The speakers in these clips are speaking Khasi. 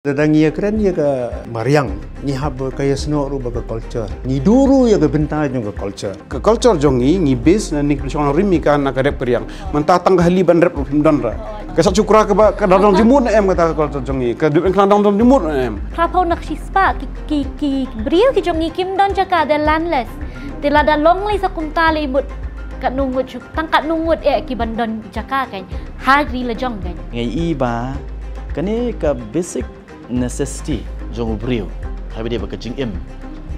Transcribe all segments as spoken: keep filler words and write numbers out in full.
Lada ngi ïa kren ïa ka mariang, ngi hap ba ka ïa snoh ruh ba ka culture. Ngi duh ruh ïa ka bynta jong ka culture. Ka culture jong ngi, ngi base na ngi pynshong rim ïa ka na ka rep ka riang. Mynta tang ka hali ban rep ruh phim don ra. Ka sat shukra kaba ka dang dang jingmut ne em kata ka culture jong ngi. Ka dep khlem dang dang jingmut ne em. Khlapau nak shi spah ki ki ki briew ki jong ngi kim don jaka, they're landless. Te lada long lei sa kumta lei mut katno ngut shuk tang katno ngut eh ki ban don jaka kan. Ha ri la jong kan. Ngi i ba kane ka basic necessity jong u briew. Haba dei ba ka jingim.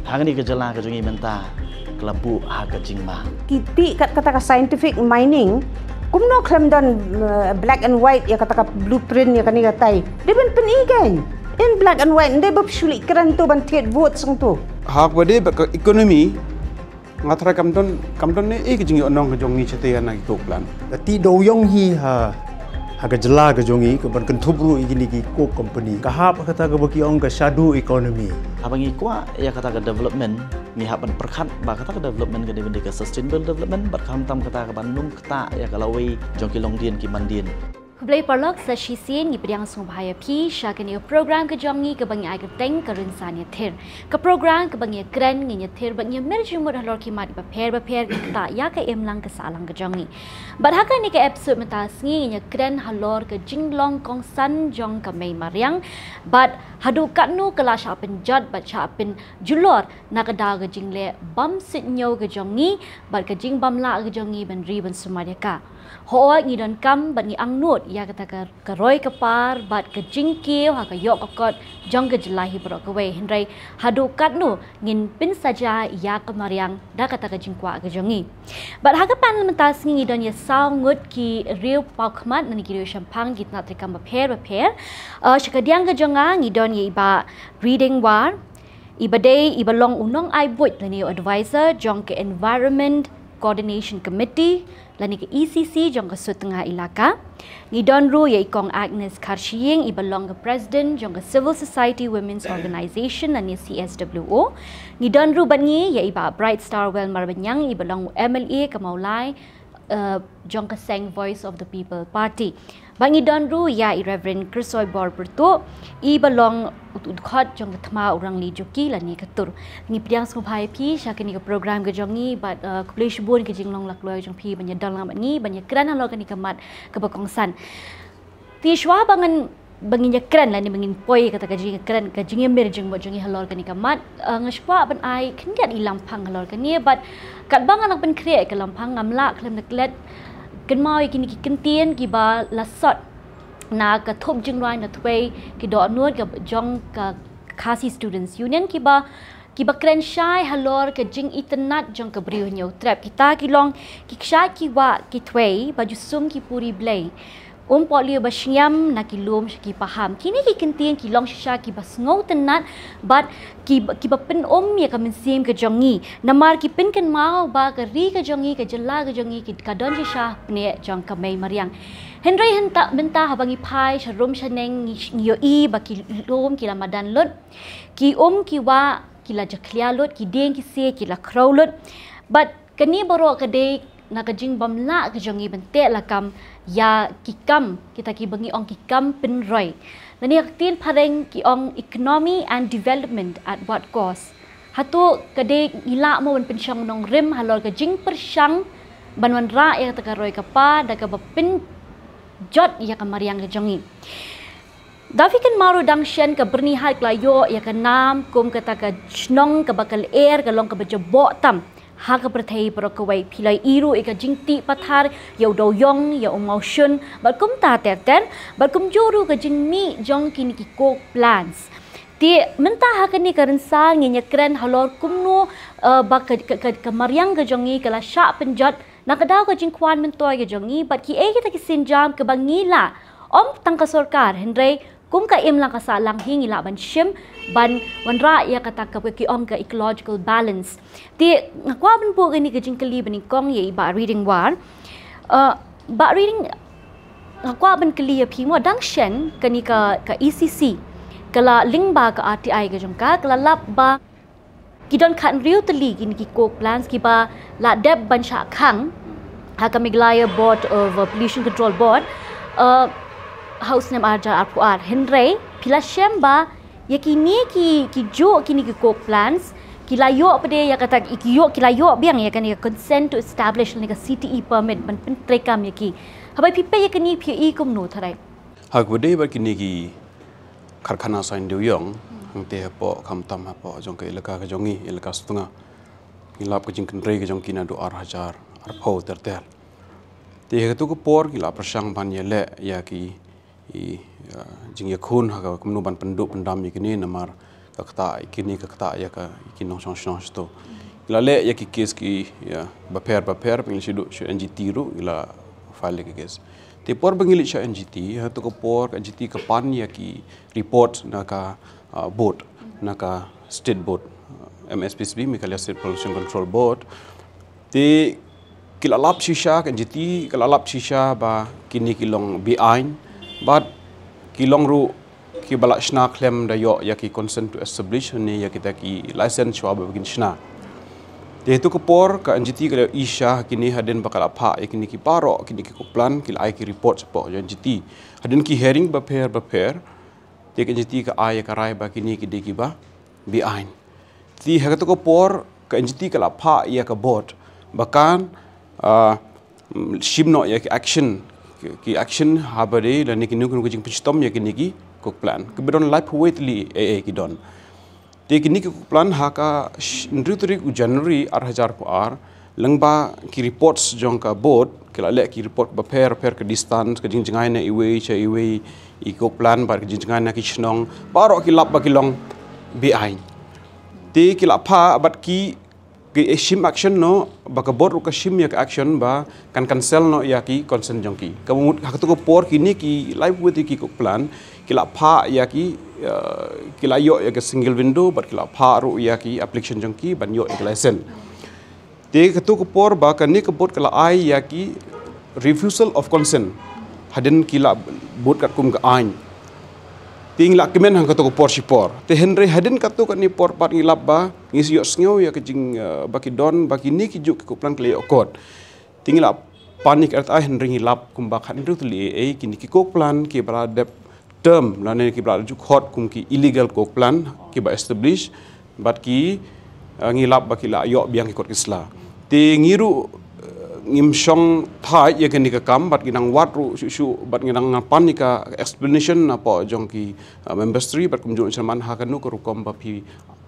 Ha kane ka jylla ka jong ngi mynta ka la buh ha ka jingma. Ki tih kat kata ka scientific mining, kumno khlem don, uh, black and white ïa kata ka blueprint ïa kane ka tai. Dei ban pyni kan. In black and white, dei ba psuli kren to ban thied vote song to. Ha kaba dei ba ka economy, nga tharai kam don, kam don ne eh ka jingïohnong ka jong ngi shatei na ki coke plant. Ka tih dewïong hi ha, ha ka jylla ka jong ngi, ka ban kynthup ruh ïa kine ki coke company. Ka hap kata kaba ki ong ka shadow economy. Haba ngi kwah ïa kata ka development, ngi hap ban pyrkhat ba kata ka development ka dei ban dei ka sustainable development, bad khamtam kata ka ban nang ktah ïa ka lawei jong ki longdien ki mandien. Khublei paralok, sa shisien ngi pdiang sngewbha ïa phi sha kane ka program ka jong ngi kaba ngi ai kyrteng ka Rynsan Ïathir. Ka program kaba ngi ïakren, ngi ïathir bad ngi ïamir jingmut halor ki mat bapher bapher ki ktah ïa ka imlang ka sahlang ka jong ngi. Bad ha kane ka episode mynta sngi ngi ïakren halor ka jinglong kongsan jong ka mei mariang bad haduh katno ka la shah pynjot bad shah pynjulor na ka daw ka jingleh bym sitñiew ka jong ngi bad ka jingbymlah ka jong ngi ban ri ban sumar ïa ka. Hooid ngi donkam bad ngi angnud ïa kata ka, ka roi ka par bad ka jingkiew ha ka ïoh ka kot jong ka jylla hi baroh kawei, hynrei haduh katno ngin pynsaja ïa ka mariang da kata ka jingkwah ka jong ngi. Bad ha ka panel mynta sngi ngi don ïa saw ngut ki riew paw khmat na ki riew shemphang ki tnat treikam bapher bapher. Uh, sha kadiang ka jong nga ngi don ïa i Bah Riding War, i ba dei i ba long u nongai buit lane u advisor jong ka Environment Coordination Committee lane ka E C C jong ka Sutnga Elaka. Ngi don ruh ïa i Kong Agnes Kharshiing, i ba long ka president jong ka Civil Society Women's Organisation lane C S W O. Ngi don ruh bad ngi ïa i Bah Bright Star Well Marbaniang, i ba long u M L A ka Mawlai, uh, jong ka seng Voice of the People Party. Bad ngi don ruh ïa i Reverend Krisoibor Pyrtuh, i ba long u dkhot jong ka thma u Rangli Juki lane ka Tur. Ngi pdiang sngewbha ïa phi sha kane ka program ka jong ngi bad, uh, khublei shibun ka jinglong lakloi jong phi ban ïadon lang bad ngi ban ïakren halor kane ka mat kaba kongsan. Te shuwa ba ngan, ba ngin ïakren lane ba ngin poi kata ka jingïakren, ka jingïamir jingmut jong ngi halor kane ka mat, uh, nga sngewkwah ban ai khyndiat i lamphang halor kane bad katba nga nang pynkhreh ka lamphang ngam lah khlem da klet kynmaw ïa kine ki kyntien kiba la sot na ka thup jingrwai na thwei ki dohnud ka jong ka Khasi Students Union kiba, kiba kren shai halor ka jingitynnad jong ka briew Hynñiewtrep. Kita ki long ki kshaid ki wah ki thwei ba ju sum ki puri blei. Um pohliew ba shngiam na ki lum sha ki paham. Kine ki kyntien ki long shisha kiba sngewtynnad bad ki, kiba pynum ïa ka mynsiem ka jong ngi. Namar ki pynkynmaw ba ka ri ka jong ngi, ka jylla ka jong ngi, ki, ka don shisha pyneh jong ka mei mariang. Hynrei hynta, mynta haba ngi phai sharum shaneng ngi, ngi ïohi ba ki lum ki la madan lut. Ki um ki wah ki la jakhlia lut, ki dieng ki sie ki la khrew lut. Bad kane baroh ka dei na ka jingbymlah ka jong ngi ban teh lakam ïa ki kam, kita kiba ngi ong ki kam pynroi. Lane ha ka ktien phareng ki ong economy and development at what cost. Hato ka dei ngi lah mo ban pynshong nongrim halor ka jingpyrshang ban wanrah ïa kata ka roi ka par da kaba pynjot ïa ka mariang ka jong ngi. Da phi kynmaw ruh dang shen ka Byrnihat ka la ïoh ïa ka nam kum kata ka shnong kaba ka lyer ka long kaba jaboh tam ha ka pyrthei baroh kawei. Phi la ïohi ruh ïa ka jingtih pathar ïa u dewïong ïa u mawshun bad kumta ter ter bad kumjuh ruh ka jingmih jong kine ki coke plants. Te mynta ha kane ka rynsan ngin ïakren halor kumno, eh, ba ka, ka, ka, ka mariang ka jong ngi ka la shah pynjot na ka daw ka jingkwah myntoi ka jong ngi bad kiei kita ki sienjam kiba ngi lah, ym tang ka sorkar hynrei kum ka imlang ka sahlang hi ngi lah ban shim ban wanrah ïa kata kaba ki ong ka ecological balance. Te nga kwah ban buh kane ka jingkylli banyngkong ïa i Bah Riding War. Eh, Bah Riding, nga kwah ban kylli ïa phi mo, dang shen kane ka, ka E C C ka la lyngba ka R T I ka jong ka, ka la lap ba ki don khathynriew tylli kine ki coke plants kiba la dep ban shah khang ha ka Meghalaya Board of, uh, Pollution Control Board. Uh, ha u snem arhajar arphew ar. Hynrei phi la shem ba ïa kine ki, ki juk kine ki coke plants ki la ïoh pat de ïa kata, ki ïoh, ki la ïoh biang ïa kane ka consent to establish lane ka C T E permit ban pyntreikam ïa ki. Haba phi peit ïa kine phi i kumno tharai? Ha kaba dei bad kine ki karkhana saiñ dewïong, hangte hapoh, khamtam hapoh jong ka elaka ka jong ngi, elaka Sutnga, ngi lap ka jingkynrei ka jong ki naduh arhajar arphew ter ter. Te ha kato ka por ngi la pyrshang ban ïaleh ïa ki, i, uh, jingïakhun ha ka kumno ban pynduh pyndam ïa kine, namar ka ktah ïa kine, ka ktah ïa ka, ïa ki nongshong shnong shato. Ngi la leh ïa ki case ki, ïa, bapher bapher, ba ngi la shu duh sha N G T ruh ngi la file ïa ki case. Te por ba ngi leit sha N G T, ha kato ka por ka N G T ka pan ïa ki report na ka, uh, board, na ka state board, uh, M S P C B, Meghalaya State Pollution Control Board. Te ki la lap shisha, ka N G T ka la lap shisha ba kine ki long beaiñ, bad ki long ruh kiba la shna khlem da ïoh ïa ki consent to establish ne ïa kita ki license shuwa ba kin shna. Te ha kato ka por ka N G T ka la ïohi shisha kine, hadien ba ka la phah ïa kine ki baroh kine ki coke plant, ki la ai ki report shapoh jong N G T. Hadien ki hearing bapher bapher, te ka N G T ka ai ïa ka rai ba kine ki dei kiba beaiñ. Te ha kato ka por ka N G T ka la phah ïa ka board ba kan, ah, shim noh ïa ki action, ki, ki action haba dei lane kino kino ka jingpynshitom ïa kine ki coke plant. Kiba don laiphew wei tylli A A ki don. Te kine ki coke plant ha ka sh-, hynriew tarik u January arhajar arphew ar, lyngba ki reports jong ka board, ki la leh ki report bapher bapher, ka distance, ka jingjngai na iwei sha iwei i coke plant, bad ka jingjngai na ki shnong, baroh ki lap ba ki long beaiñ. Te ki la phah bad ki, ki shim action noh, ba ka board ruh ka shim ïa ka action ba kan cancel noh ïa ki consent jong ki. Ka mut ha kato ka por kine ki laiphew tylli ki coke plant ki la phah ïa ki, uh, ki la ïoh ïa ka single window, bad ki la phah ruh ïa ki application jong ki ban ïoh ïa ka license. Te kato ka por ba kane ka board ka la ai ïa ki refusal of consent, hadien ki la bud katkum ka aiñ. Te ngi la kmen ha kato ka por shipor. Te hynrei hadien kato kane por pat ngi lap ba ngi shu ïohsngew ïa ka jing, uh, ba ki don, ba kine ki juk ki coke plant ki la ïoh kot. Te ngi la pan ïa ka R T I, hynrei ngi lap kumba khathynriew tylli A A kine ki coke plant kiba la dep term lane kiba la ju khot kum ki illegal coke plant kiba establish, bad ki, uh, ngi lap ba ki la ïoh biang ki kot ki sla. Te ngi ruh, uh, ngim shong thait ïa kane ka kam, bad ngi nang wad ruh shuh shuh, bad ngi nang pan ïa ka explanation napoh jong ki, uh, members, bad kumjuh shaman ha kano ka rukom ba phi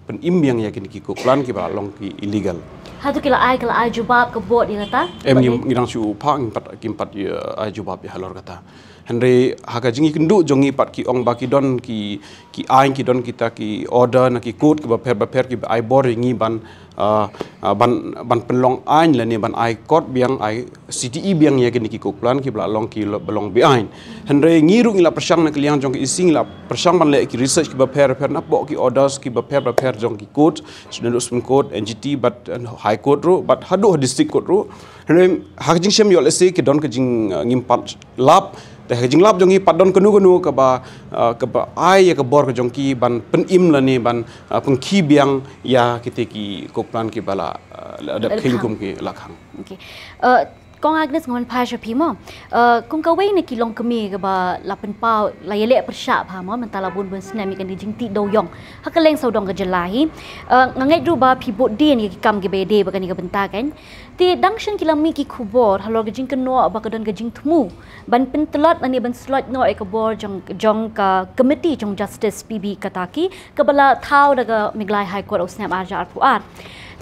pynim biang ïa kine ki coke plant kiba la long ki illegal. Hato ki la ai, ki la ai jubab ka board ïa kata? Em, ngi, ngi dang shu phah, ngim pat, kim pat, ïa, ai jubab ïa halor kata. Hynrei ha ka jingïakynduh jong ngi pat ki ong ba ki don ki, ki aiñ, ki don kita ki order na ki court kiba pher bapher kiba ai bor ïa ngi ban, ah, ah, ban, ban pynlong aiñ lane ban ai kot biang, ai C T E biang ïa kine ki coke plant kiba la long, kiba long beaiñ. Hynrei ngi ruh ngi la pyrshang na ka liang jong ka E C, ngi la pyrshang ban leh ki research kiba pher bapher napoh ki orders kiba pher bapher jong ki court, sha Supreme Court, N G T, bad, uh, High Court ruh, bad haduh ha District Court ruh. Hynrei ha ka jingshem ïoh lehse ki don ka jing, uh, ngim pat lap, te ha ka jinglap jong ngi pat don kano kano kaba, uh, kaba ai ïa ka bor ka jong ki ban pynim lane ban, uh, pynkhih biang ïa kite ki coke plant kiba la, uh, la dep kheiñ kum ki la khang. Okay. Uh, Kong Agnes, ngan phai sha phi mo. Uh, kum kawei na ki longkmie kaba la pynpaw, la ïaleh pyrshah bha mo, mynta la bun bun snem ïa kane ka jingtih dewïong ha kylleng sawdong ka jylla hi. Uh, nga ngeit ruh ba phi bud dien ïa ki kam kiba ïadei bad kane ka bynta kan. Te dang shen ki la mih ki khubor halor ka jingkynnoh ba ka don ka jingthmu ban pyntlot lane ban sloit noh ïa ka bor jong, jong ka committee jong Justice P B Kataki kaba la thaw da ka Meghalaya High Court ha u snem arhajar arphew ar.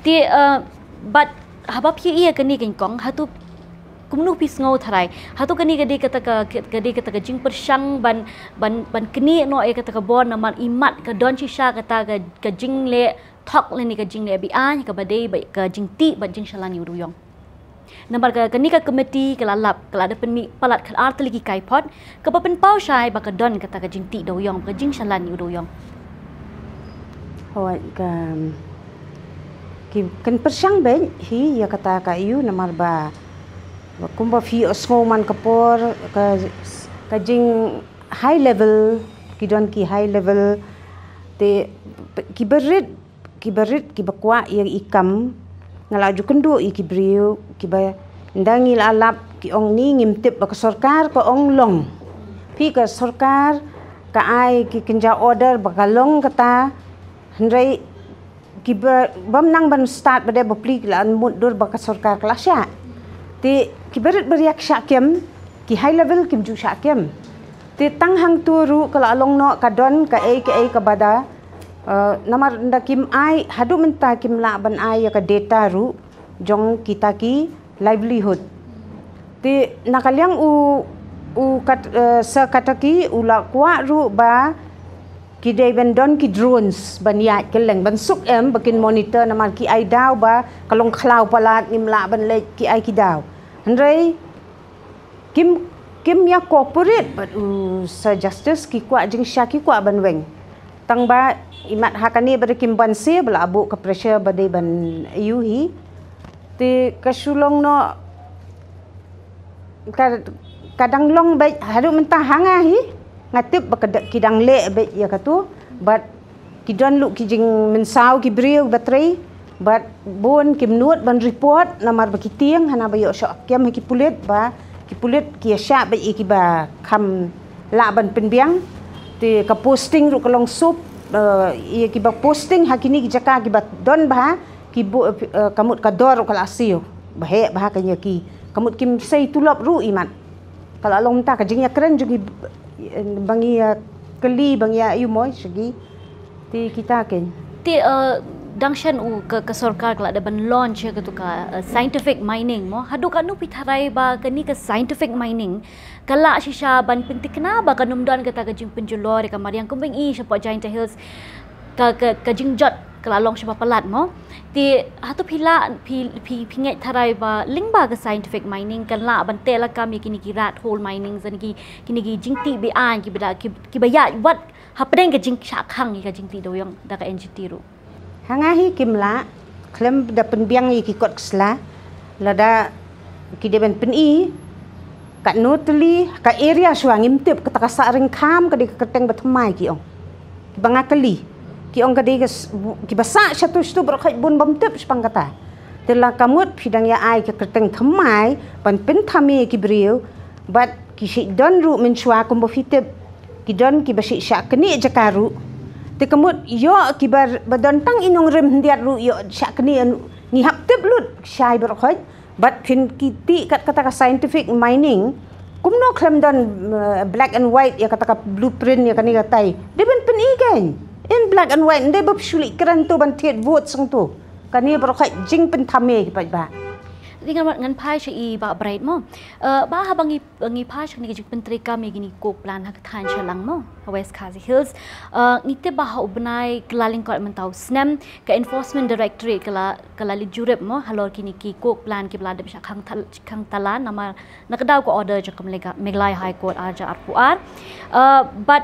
Te, uh, bad haba phi ïa kane keiñ kong, hato kumno phi sngew tharai? Hato kane ka dei kata ka, ka dei kata ka jingpyrshang ban, ban, ban knieh noh ïa kata ka bor namar imat ka don shisha kata ka, ka jingleh thok lane ka jingleh beaiñ kaba dei bad ka jingtih bad jingshlan ïa u dewïong. Namar ka, kane ka committee ka la lap, ka la da pynmih palat khatar tylli ki kaiphod, kaba pynpaw shai ba ka don kata ka jingtih dewïong, ka jingshlan ïa u dewïong. Hooid, ka, ki, kan pyrshang beit hi ïa kata ka ïa u namar ba, ba kumba phi ïohsngew man ka por, ka, ka jing high level, ki don ki high level, te kiba rit, kiba rit, kiba kwah ïa i kam, nga la ju kynduh ïa ki briew, kiba ynda ngi la lap, ki ong ni ngim tip ba ka sorkar ka ong long. Phi, ka sorkar ka ai ki kynja order ba ka long kata, hynrei ki ba, bym nang ban start ba dei ba pli ki la mut dur ba ka sorkar ka la shah. Te ki barit baria ki shah kem, ki high level kim ju shah kem. Te tang hangtu ruh ka la long noh ka don kaei kaei kaba da, eh, namar da kim ai, haduh mynta kim lah ban ai ïa ka data ruh jong kita ki livelihood. Te na ka liang u, u kat, eh, Sir Kataki u la kwah ruh ba ki dei ban don ki drones ban ïaid kylleng, ban suk em ba kin monitor, namar ki ai daw ba ka long khlaw palat, ngim lah ban leit, ki ai ki daw. Hynrei kim, kim ïa cooperate bad u Sir Justice, ki kwah jingshah, ki kwah ban weng. Tang ba imat ha kane ba dei kim banse ba la buh ka pressure ba dei ban ïohi. Te ka shu long noh, ka, ka dang long beit haduh mynta ha nga hi. Nga tip ba ka da-, ki dang leh beit ïa katu. Bad ki don ruh ki jingmynsaw ki briew ba trei. Bad bun kim nud ban report namar ba ki tieng, hana ba ïoh shoh kem ha ki pulit, ba ki pulit ki ïa shah beit ïa kiba kham lah ban pynbiang. Te ka posting ruh ka long suk, eh, ïa kiba posting ha kine ki jaka kiba don bha, ki bu, eh, ka mut ka dor ruh ka la siew. Ba heh bha ka ïa ki. Ka mut kim sei tulop ruh imat. Ka la long mynta ka jingïakren jong ki, eh, ba ngi ïa kylli, ba ngi ïa ïohi sha ki. Te kita kein. Te, eh, dang shen u ka, ka sorkar ka la dep ban launch ïa katu ka, eh, scientific mining mo. Haduh katno phi tharai ba kane ka scientific mining ka lah shisha ban pynthikna ba kan ym don kata ka jingpynjulor ïa ka mariang kumba ngi i shapoh Jaintia Hills, ka, ka, ka jingjot ka la long shibun palat mo. Te hato phi lah, phi, phi, phi ngeit tharai ba lyngba ka scientific mining kan lah ban teh lakam ïa kine ki rat hole mining, ïa kine ki, kine ki jingtih be-aiñ kiba da, ki, kiba ïaid wat hapdeng ka jingshah khang ïa ka jingtih dewïong da ka N G T ruh. Ha nga hi kim lah, khlem da pynbiang ïa ki kot ka sla, lada ki dei ban pyni, katno tylli, ka area shuwa ngim tip, kata ka Sahryngkham ka dei ka kyrteng ba thymmai ki ong. Kiba nga kylli, ki ong ka dei ka s-, kiba sah shatu shatu baroh khoit bun bym tip shaphang kata. Te la ka mut phi dang ïa ai ka kyrteng thymmai, ban pynthame ïa ki briew, bad ki shait don ruh mynshuwa kumba phi tip, ki don kiba shait shah knieh jaka ruh. Te ka mut ïoh kiba, ba don tang i nongrim khyndiat ruh ïoh shah knieh, ngi hap tip lut shai baroh khoit. Bad phin kiti kat kata ka scientific mining, kumno khlem don, eh, black and white ïa kata ka blueprint ïa kane katai. Dei ban pyni kein in black and white, ym dei ba phi shu leit kren to ban thied vote sngewthuh. Kane baroh khoit jingpynthame ki paidbah. Te ngan, ngan phai sha i Bah Bright mo. Eh, Bah, haba ngi, ngi phai sha kane ka jingpyntreikam ïa kine ki coke plant ha ka thaiñ Shillong mo, ha West Khasi Hills. Eh, ngi tip ba ha u bnai Kyllalyngkot mynta u snem, ka Enforcement Directorate ka la, ka la leit jurip mo halor kine ki coke plant kiba la dep shah khang tal-, khang talan namar na ka daw ka order jong ka Megha-, Meghalaya High Court ar hajar arphew ar. Eh, bad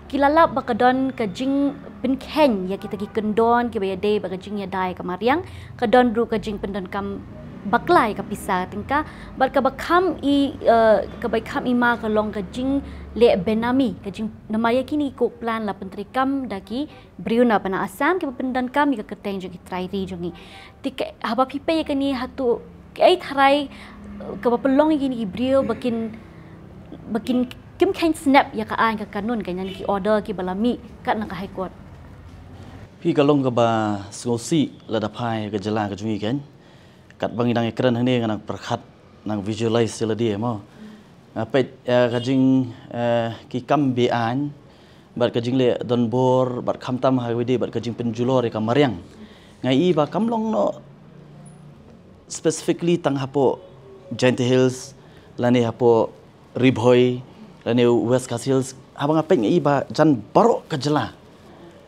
ki la lap ba ka don ka jingpynkheiñ ïa kita ki kyndon kiba ïadei bad ka jingïada ïa ka mariang, ka don ruh ka jingpyndonkam bakla ïa ka pisa tyngka, bad kaba kham i, eh, kaba kham i ma ka long ka jingleh benami, ka jing, namar ïa kine ki coke plant la pyntreikam da ki briew na bynta Assam kiba pyndonkam ïa ka kyrteng jong ki trai ri jong ngi. Te ka, haba phi peit ïa kane hato kaei tharai, eh, kaba pynlong ïa kine ki briew ba kin, ba kin, kim kheiñ snep ïa ka aiñ ka kanun, ka ngan ki order kiba la mih kat na ka High Court. Phi, ka long kaba sngewsih lada phai ka jylla ka jong ngi kein. Katba ngi dang ïakren hangne nga nang pyrkhat, nang visualize ïa lade mo. Nga peit, eh, ka jing, eh, ki kam be-aiñ bad ka jingleh donbor bad khamtam ha kaba ïadei bad ka jingpynjulor ïa ka mariang. Nga i ba kam long noh specifically tang hapoh Jaintia Hills lane hapoh Ri Bhoi lane West Khasi Hills, haba nga peit nga i ba jan baroh ka jylla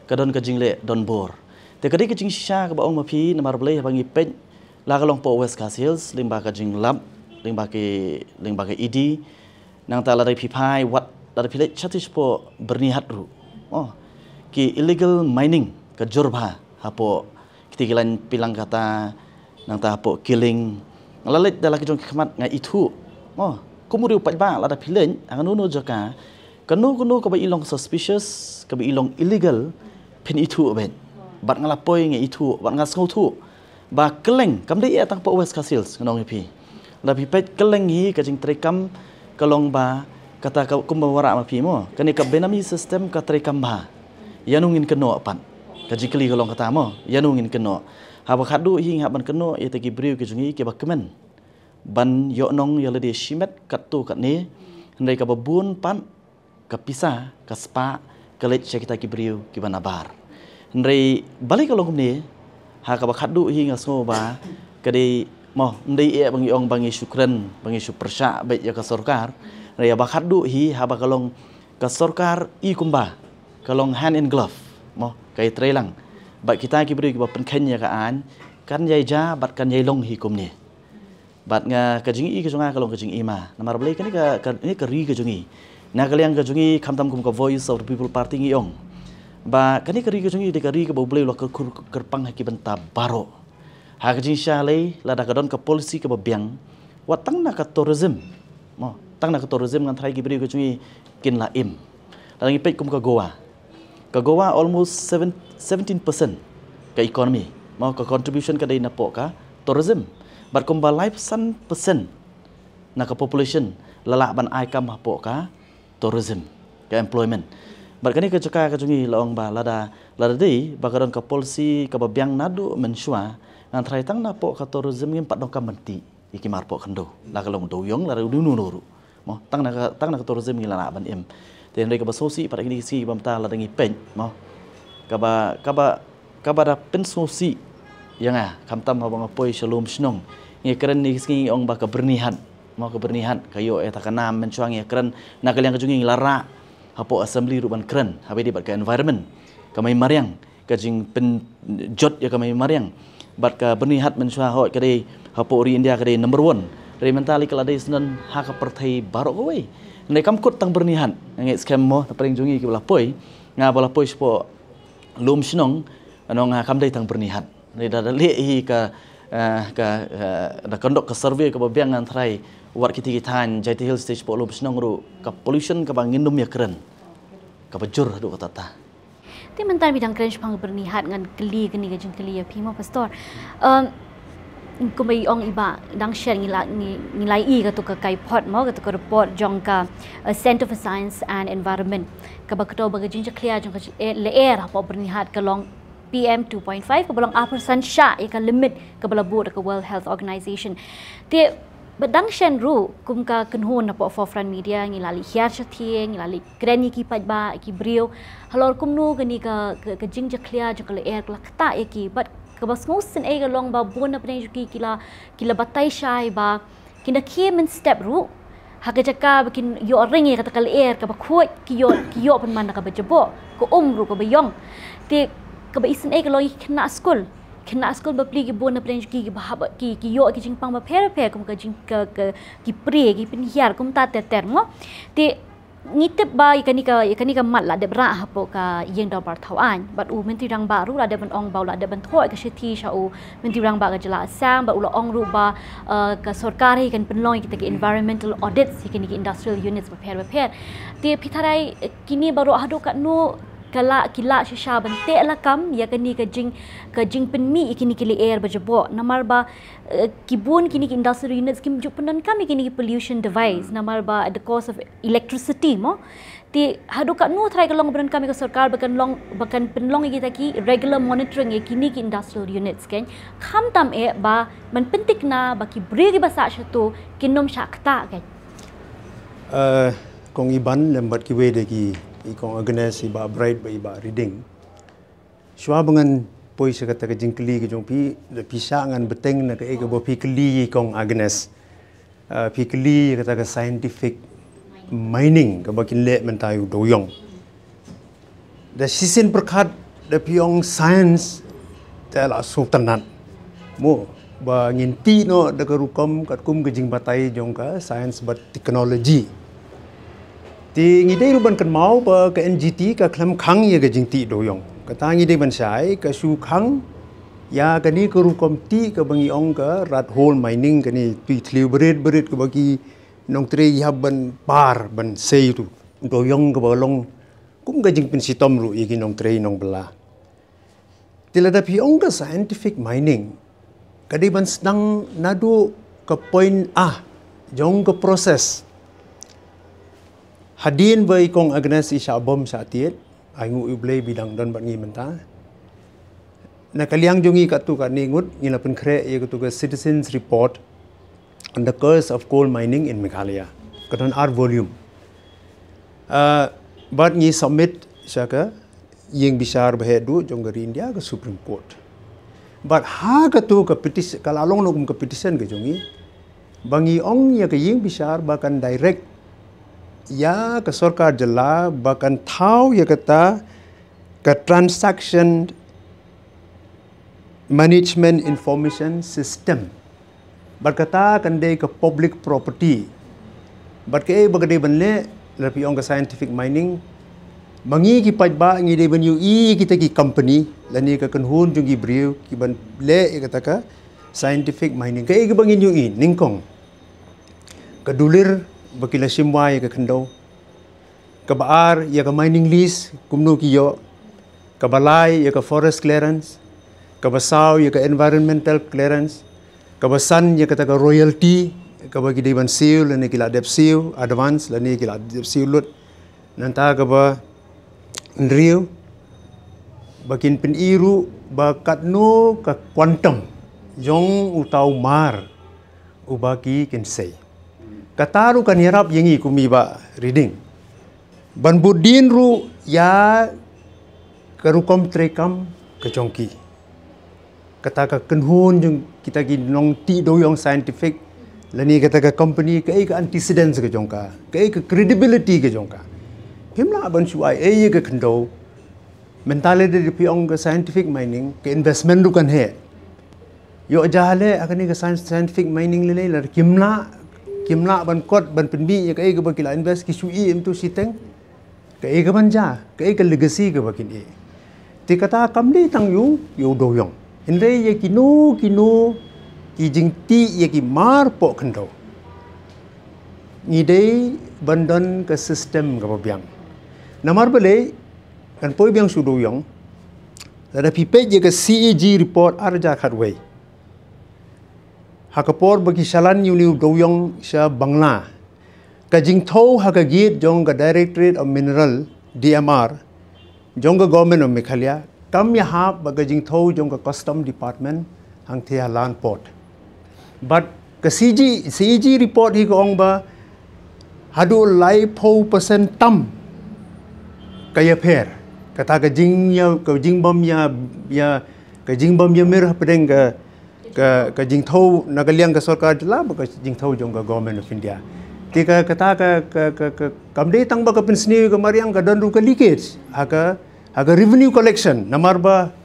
ka don ka jingleh donbor. Te ka dei ka jingshisha kaba ong ma phi, namar balei haba ngi peit la ka long hapoh West Khasi Hills, lyngba ka jinglap, lyngba ki, lyngba ka E D, nangta lada phi phai wat, lada phi leit shatei shapoh Byrnihat ruh, oh, ki illegal mining ka jur bha hapoh kiti ki lain Pilangkata, nangta hapoh Killing. Nga la leit da la ki jong ki khmat nga ithuh. Oh, kum u riew paidbah lada phi leit ha kano kano jaka, kano kano kaba i long suspicious, kaba i long illegal, phin ithuh beit. Bad nga la poi nga ithuh, bad nga sngewthuh ba kylleng, kam dei eh tang hapoh West Khasi Hills, ngan ong ïa phi. Lada phi peit kylleng hi ka jingtreikam ka long ba Kata ka kumba wanrah ma phi mo, kane ka Benami system ka trei kam bha. Ïano ngin kynnoh pat? Ka jingkylli ka long kata mo, ïano ngin kynnoh? Haba khatduh hi nga hap ban kynnoh ïa kita ki briew ki jong ngi kiba kmen ban ïoh nong ïa lade shimet katto katne, hynrei kaba bun pat ka pisa ka spah ka leit sha kita ki briew kiba nabar. Hynrei balei ka long kumne? Ha kaba khatduh hi nga sngew ba ka dei mo, ym dei eh ba ngi ong ba ngi shu kren, ba ngi shu pyrshah beit ïa ka sorkar. Hynrei haba khatduh hi, haba ka long ka sorkar i kumba ka long hand in glove mo, ka ïatrei lang bad kita ki briew kiba pynkheiñ ïa ka aiñ, kan ïai jia bad kan ïai long hi kumne. Bad nga, ka jingi ka jong nga ka long ka jingi ma, namar balei? Kane ka, kane ka ri ka jong ngi, na ka liang ka jong ngi, khamtam kum ka Voice of the People Party ngi ong ba kane ka ri ka jong ngi dei ka ri kaba U Blei u la kyrkhu kyrpang ha ki bynta baroh. Ha ka jingshisha lei, lada ka don ka policy kaba biang, wat tang na ka tourism mo, tang na ka tourism ngan tharai ki briew ka jong ngi kin la im. Lada ngi peit kum ka Goa, ka Goa almost seven, seventeen percent ka economy mo, ka contribution ka dei napoh ka tourism. Bad kumba laiphew san percent na ka population la lah ban ai kam hapoh ka tourism, ka employment. Bad kane ka jaka ka jong ngi la ong ba lada, lada dei ba ka don ka policy kaba biang naduh mynshuwa, ngan tharai tang napoh ka tourism ngim pat donkam ban tih ïa ki marpoh khyndew, la ka long dewiong lada uno uno ruh mo, tang na ka, tang na ka tourism ngi la lah ban im. Te hynrei kaba sngewsih pat ha kine ki sngi ba mynta lada ngi peit mo, kaba, kaba, kaba da pynsngewsih ïa nga, khamtam haba nga poi sha lum shnong, ngi kren kine ki sngi ngi ong ba ka Byrnihat mo, ka Byrnihat ka ïoh ïa kata ka nam. Mynshuwa ngi kren, na ka liang ka jong ngi ngi la rah hapoh assembly ruh ban kren haba ïadei bad ka environment, ka mei mariang, ka jingpynjot ïa ka mei mariang. Bad ka Byrnihat mynshuwa hooid ka dei hapoh ri India ka dei number one. Hynrei mynta lei ka la dei syndon ha ka pyrthei baroh kawei. Hynrei kam kut tang Byrnihat, nga ngeit skhem mo na pdeng jong ngi kiba la poi, nga ba la poi shapoh lum shnong, nga ong ha kam dei tang Byrnihat. Hynrei da, da leh hi ka, eh, ka, eh, da conduct ka survey kaba biang ngan tharai wat kiti ki thaiñ Jaintia Hills State shapoh lum shnong ruh ka pollution kaba ngin ym ïakren kaba jur haduh katta. Te mynta phi dang kren shaphang Byrnihat, ngan kylli kane ka jingkylli ïa phi mo Pastor. Um, kumba i ong i Bah Dangshen, ngi la, ngi, ngi la ïohi kato ka kaiphod mo, kato ka report jong ka, uh, Centre for Science and Environment, kaba kdew ba ka jingjakhlia jong ka, eh, lyer hapoh Byrnihat ka long P M two point five, kaba long arphew percent shah ïa ka limit kaba la buh da ka World Health Organization. Te Bah Dangshen ruh kum ka kynhun napoh Forefront Media ngi la leit hiar shathie, ngi la leit kren ïa ki paidbah, ïa ki briew halor kumno kane ka, ka, ka jingjakhlia jong ka lyer ka la ktah ïa ki. Bad kaba sngewsynei ka long ba bun na pdeng jong ki ki la, ki la batai shai ba ki na khie mynstep ruh ha ka jaka ba kin ïoh ring ïa kata ka lyer kaba khuid, ki ïoh, ki ïoh pynman da kaba jaboh, ka um ruh kaba ïong. Te kaba isynei ka long ïa ki khynnah skul, khynnah skul bapli ki bun na pdeng jong ki kiba hap, ki, ki ïoh ki jingpang bapher bapher kum ka jing, ka, ka, ki prie, ki pynhiar kumta ter ter mo. Te ngi tip ba ïa kane ka, ïa kane ka mat la dep rah hapoh ka ïing dorbar thaw aiñ. Bad u Myntri Rangbah ruh la dep ban ong ba u la dep ban thoh ïa ka shithi sha u Myntri Rangbah ka jylla Assam, bad u la ong ruh ba, eh, ka sorkar hi kan pynlong ïa kita ki environmental audits ïa kine ki industrial units bapher bapher. Te phi tharai, eh, kine baroh haduh katno ka la, ki la shisha ban teh lakam ïa kane ka jing, ka jingpynmih ïa kine ki lyer ba jaboh, namar ba, eh, ki bun kine ki industrial units kim ju pyndonkam ïa kine ki pollution device, namar ba at the cost of electricity mo. Te haduh katno tharai ka long ba donkam ïa ka sorkar ba kan long, ba kan pynlong ïa kita ki regular monitoring ïa kine ki industrial units, kan? Khamtam eh ba ban pynthikna ba ki briew kiba sah shato kin ym shah ktah, kan? Eh, Kong Iban lem bad kiwei de ki, i Kong Agnes, i Bah Bright bad i Bah Riding. Shuwa ba ngan poi sha kata ka jingkylli ka jong phi, da phi shah ngan bteng na kaei kaba phi kylli i Kong Agnes. Ah, phi kylli kata ka scientific mining kaba kin leh mynta ïa u dewiong. Da shisien pyrkhat da phi ong science, te la sngewtynnat mo ba ngin tih noh da ka rukom katkum ka jingbatai jong ka science bad technology. Te ngi dei ruh ban kynmaw ba ka N G T ka khlem khang ïa ka jingtih dewiong. Kata ngi dei ban shai, ka shu khang ïa kane ka rukom tih kaba ngi ong ka rat hole mining, kane tui thliew bret bret kaba ki nongtrei ki hap ban par ban sei ruh u dewiong kaba long kum ka jingpynshitom ruh ïa ki nongtrei nongbylla. Te lada phi ong ka scientific mining, ka dei ban sdang naduh ka point A jong ka process. Hadien ba i kong Agnes i shah bom shah tied, ai nguh ïa U Blei ba i dang don bad ngi mynta. Na ka liang jong ngi katto katne ngut ngi la pynkhreh ïa katto ka Citizens Report on the Curse of Coal Mining in Meghalaya. Ka don ar volume. Ah, bad ngi submit sha ka ïing bishar bahaduh jong ka ri India, ka Supreme Court. Bad ha katto ka petition, ka la long noh kum ka petition ka jong ngi, ba ngi ong ïa ka ïing bishar ba kan direct ïa ka sorkar jylla ba kan thaw ïa kata ka Transaction Management Information System. Bad kata kan dei ka public property. Bad kaei ba ka dei ban leh, lada phi ong ka scientific mining, ma ngi ki paidbah ngi dei ban ïohi ïa kita ki company lane ka kynhun jong ki briew ki ban leh ïa kata ka scientific mining. Kaei kaba ngin ïohi, nyngkong, ka dulir ba ki la shim wai ïa ka khyndew. Kaba ar, ïa ka mining lease, kumno ki ïoh. Kaba lai, ïa ka forest clearance. Kaba saw, ïa ka environmental clearance. Kaba san, ïa kata ka royalty, kaba ki dei ban siew lane ki la dep siew advance lane ki la dep siew lut. Nangta kaba hynriew, ba kin pyni ruh ba katno ka quantum jong uta u mar uba ki kynsei. Kata ruh kan ïarap ïa ngi kum i Bah Riding ban bud dien ruh ïa ka rukom treikam ka jong ki. Kata ka kynhun jong kita ki nongtih dewiong scientific lane kata ka company, kaei ka antecedents ka jong ka, kaei ka credibility ka jong ka. Phim lah ban shu ai ei ïa ka khyndew. Mynta lada phi ong ka scientific mining, ka investment ruh kan heh. Ïoh jia leh ha kane ka science, scientific mining lei lei, lada kim lah, kim lah ban kot, ban pynmih ïa kaei kaba ki la invest, ki shu ïeh em tu shiteng. Kaei kaban jia, kaei ka legacy kaba kin ïeh. Te kata kam dei tang ïa u, ïa u dewiong. Hynrei ïa kino kino ki jingtih ïa ki mar poh khyndew, ngi dei ban don ka system kaba biang. Namar balei? Ngan poi biang sha u dewiong. Lada phi peit ïa ka C A G report ar hajar khatwei, ha ka por ba ki shalan ïa une u dewiong sha Bangla, ka jingthew ha ka gate jong ka Directorate of Mineral, D M R, jong ka Government of Meghalaya kam ïahap bad ka jingthew jong ka Custom Department hangthie ha Land Port. Bad ka C G, C A G report hi ka ong ba haduh laiphew percent tam ka ïapher. Kata ka jing ïa, ka jingbym ïa, ïa, ka jingbym ïamir hapdeng ka, ka, ka jingthew na ka liang ka sorkar jylla bad ka jingthew jong ka Government of India. Te ka, kata ka, ka, ka, ka, kam dei tang ba ka pynsniew ka mariang, ka don ruh ka leakage ha ka, ha ka revenue collection. Namar ba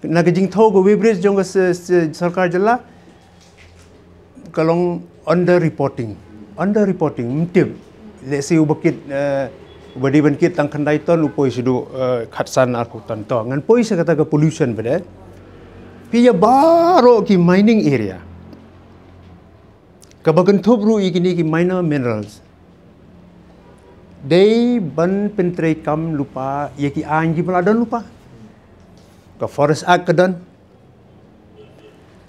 na ka jingthew ka weighbridge jong ka s-, s-, sorkar jylla, ka long under reporting. Under reporting, ym tip. Let's say uba kit, eh, uba dei ban kit tang khyndai ton u poi shaduh, eh, khatsan arphew ton. To ngan poi sha kata ka pollution pat. Phi ïa baroh ki mining area, kaba kynthup ruh ïa kine ki minor minerals, dei ban pyntreikam lypa ïa ki aiñ kiba la don lypa. Ka Forest Act ka don.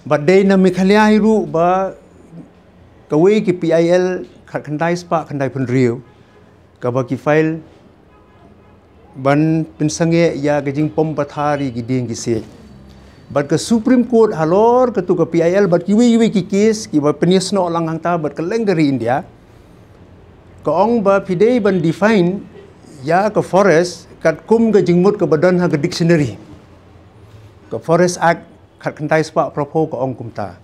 Bad dei na Meghalaya hi ruh ba kawei ki P I L khatkhyndai spah khyndaiphew hynriew, kaba ki file ban pynsangeh ïa ka jingpom pathar ïa ki dieng ki siej. Bad ka Supreme Court halor katto ka P I L bad kiwei kiwei ki case kiba pynïasnoh lang hangta bad kylleng ka ri India, ka ong ba phi dei ban define ïa ka forest katkum ka jingmut kaba don ha ka dictionary. Ka Forest Act khatkhyndai spah phraphew ka ong kumta.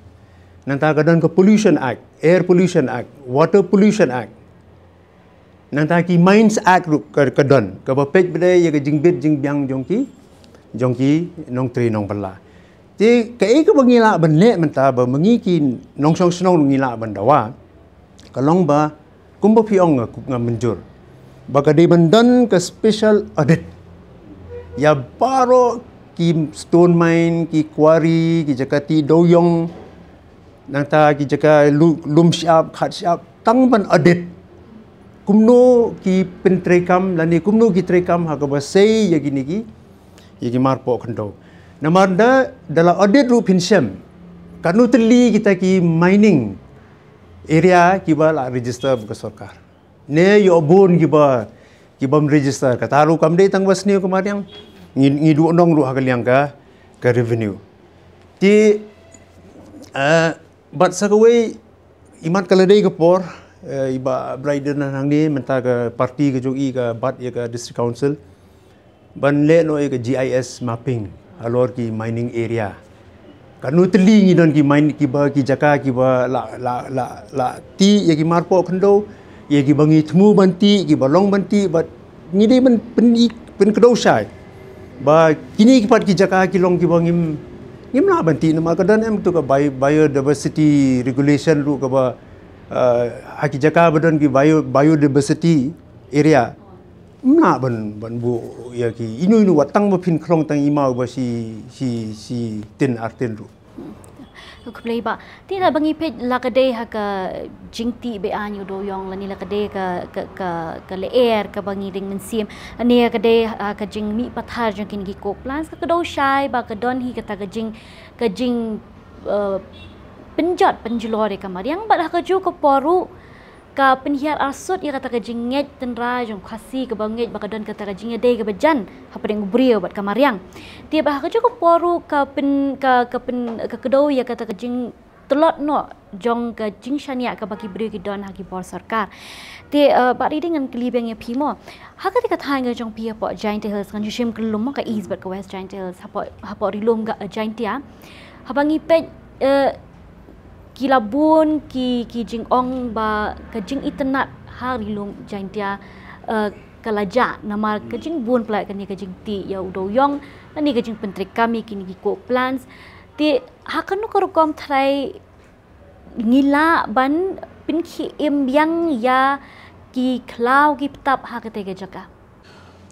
Nangta ka don ka Pollution Act, Air Pollution Act, Water Pollution Act. Nangta ki Mines Act ruh ka, ka don, kaba peit pat ïa ka jingbit jingbiang jong ki, jong ki nongtrei nongbylla. Te kaei kaba ngi lah ban leh mynta ba ma ngi ki nongshong shnong ruh ngi lah ban dawa, ka long ba kumba phi ong nga, nga mynjur ba ka dei ban don ka special audit ïa baroh ki stone mine, ki quarry, ki jaka tih dewiong, nangta ki jaka lu-, lum shyiap, khat shyiap, tang ban audit kumno ki pyntreikam lane kumno ki treikam ha kaba sei ïa kine ki, ïa ki mar poh khyndew. Namar da, da la audit ruh phin shem katno tylli kita ki mining area kiba la register bad ka sorkar. Ne ïoh bun kiba, kibym register. Kata ruh kam dei tang ba sniew ka mariang. Ngi, ngi duh nong ruh ha ka liang ka, ka revenue. Te, eh, bad sa kawei, imat ka la dei ka por, eh, i Bah Bright Dkhar hangne, mynta ka party ka jong i ka bat ïa ka District Council. Ban leh noh ïa ka G I S mapping halor ki mining area. Katno tylli ngi don ki mine, kiba, ki jaka kiba la, la, la, la tih ïa ki marpoh khyndew, ïa kiba ngi thmu ban tih, kiba long ban tih, bad ngi dei ban pyn, pynkdew shai ba kine ki pat ki jaka ki long kiba ngim, ngim lah ban tih namar ka don em tu ka bio-, biodiversity regulation ruh kaba, uh, ha ki jaka ba don ki bio-, biodiversity area. Ym lah ban, ban buh ïa ki inu inu wat tang ba phin khlong tang i maw ba shi, shi, shi tin ar tin ruh. Khublei Bah. Te lada ba ngi peit la ka dei ha ka jingtih be-aiñ u dewïong lane la ka dei ka, ka, ka, ka lyer kaba ngi ring mynsiem. Lane ka dei ha ka jingmih pathar jong kine ki coke plants, ka kdew shai ba ka don hi kata ka jing, ka jing, eh, pynjot pynjulor ïa ka mariang bad ha kajuh ka por ruh ka pynhiar arsut ïa kata ka jingngeit tynrai jong u Khasi kaba ngeit ba ka don kata ka jingïadei kaba jan hapdeng u briew bad ka mariang. Te bad ha kajuh ka por ruh ka pyn, ka, ka pyn, ka kdew ïa kata ka jingtlot noh jong ka jingshaniah kaba ki briew ki don ha ki bor sorkar. Te, eh, Bah Riding, ngan kylli biang ïa phi mo. Ha kata ka thaiñ ka jong phi hapoh Jaintia Hills, ngan shu shim kyllum mo, ka East bad ka West Jaintia Hills, hapoh, hapoh ri lum ka, eh, Jaintia. Haba ngi peit, eh, ki la bun ki, ki jingong ba ka jingitynnad ha ri lum Jaintia, eh, ka la jah namar ka jingbun palat kane ka jingtih ïa u dewïong, lane ka jingpyntreikam ïa kine ki coke plants. Te ha kano ka rukom tharai ngi lah ban pynkhie im biang ïa ki khlaw ki btap ha kata ka jaka?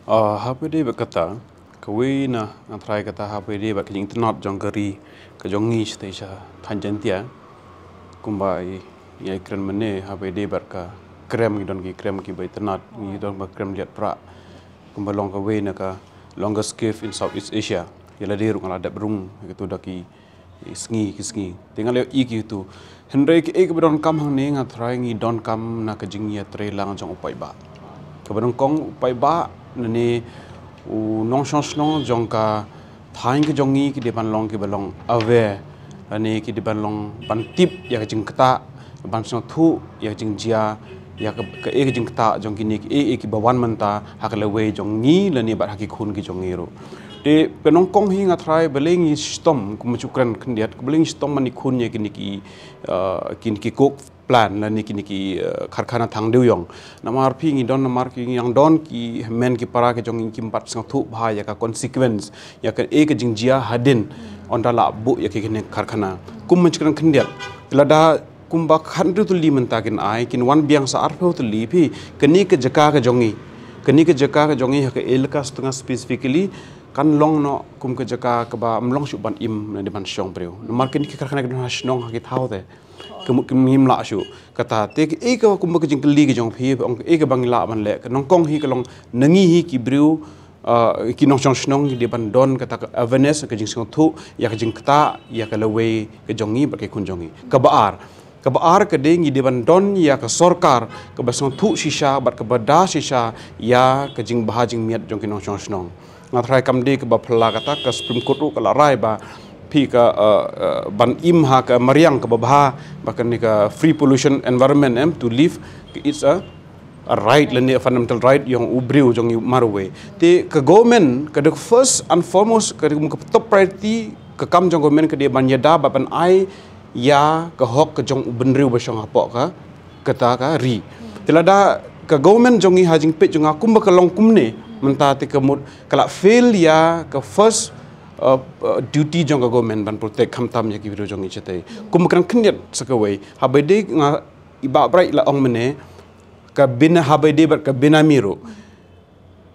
Ah, haba ïadei bad kata, kawei na nga tharai kata haba ïadei bad ka jingtynnad jong ka ri ka jong ngi shatei sha thaiñ Jaintia. Kumba i, i kren mynne haba ïadei bad ka krem, ngi don ki krem kiba itynnad, ngi don ba krem liat prah. Kumba long kawei na ka longest cave in Southeast Asia. Ïa lade ruh nga la dep rung ïa katu da ki sngi ki sngi. Te nga la ïohi ïa kitu. Hynrei kaei kaba donkam hangne nga tharai ngi donkam na ka jingïatreilang jong u paidbah. Kaba nyngkong u paidbah lane u nongshong shnong jong ka thaiñ ka jong ngi ki dei ban long kiba long aware lane ki dei ban long ban tip ïa ka jingktah, ban sngewthuh ïa ka jingjia, ïa ka, kaei ka jingktah jong kine kiei kiei kiba wan mynta ha ka lawei jong ngi lane bad ha ki khun ki jong ngi ruh. Te ka nyngkong hi nga tharai balei ngi shitom, kum ma shu kren khyndiat, balei ngi shitom ban ikhun ïa kine ki, eh, kine ki coke plant lane kine ki, eh, karkhana thang dewïong. Namar phi, ngi don, namar ki ngi dang don ki hynmen ki para ki jong ngi kim pat sngewthuh bha ïa ka consequence, ïa kaei ka jingjia hadien ynda la buh ïa kine ki karkhana. Kum ma shu kren khyndiat, lada kumba khathynriew tylli mynta kin ai, kin wan biang sa arphew tylli, phi, kane ka jaka ka jong ngi, kane ka jaka ka jong ngi ha ka elaka Sutnga specifically kan long noh kum ka jaka kaba ym long shuh ban im lane ban shong briew. Namar kine ki karkhana ki don ha shnong ha ki thaw te. Ka mut kim, ngim lah shuh. Kata te kaei ka kumba ka jingkylli ka jong phi, ong kaei kaba ngi lah ban leh. Ka nyngkong hi ka long na ngi hi ki briew, ah, ki nongshong shnong ki dei ban don kata ka awareness, ka jingsngewthuh ïa ka jingktah ïa ka lawei ka jong ngi bad ki khun jong ngi. Kaba ar, kaba ar ka dei ngi dei ban don ïa ka sorkar kaba sngewthuh shisha bad kaba da shisha ïa ka jingbha jingmiat jong ki nongshong shnong. Nga tharai kam dei kaba phylla, kata ka Supreme Court ruh ka la rai ba phi ka, eh, eh, ban im ha ka mariang kaba bha, ba kane ka free pollution environment, em, to live, it's a, a right lane a fundamental right jong u briew jong ngi marwei. Te ka government ka dei first and foremost, ka dei ka top priority, ka kam jong government ka dei ban ïada bad ban ai ïa ka hok ka jong u bynriew ba shong hapoh ka, kata ka ri. Te lada ka government jong ngi ha jingpeit jong nga kumba ka long kumne mynta, te ka mut ka la fail ïa ka first, uh, uh, duty jong ka government ban protect khamtam ïa ki briew jong ngi shatei. Kumba kren khyndiat sa kawei, haba ïadei, nga, i Bah Bright la ong mynne, ka bina, haba ïadei bad ka benami ruh.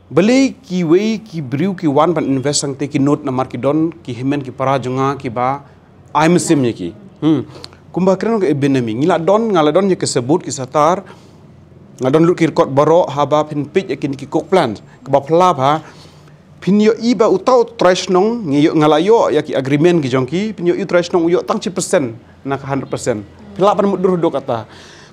Balei kiwei ki briew ki wan ban invest sangtei ki nud namar ki don ki hynmen ki para jong nga kiba ai mynsiem ïa ki. Hmm. Kumba kren ka benami, ngi la don, nga la don ïa ki sabut ki satar, nga don lut ki record baroh. Haba phin peit ïa kine ki coke plant, kaba phylla bha, phin ïohi ba uta u trai shnong, ngi ïoh, nga la ïoh ïa ki agreement ki jong ki, phin ïohi u trai shnong u ïoh tang shi percent na ka hundred percent. Phi lah ban mutdur haduh katta.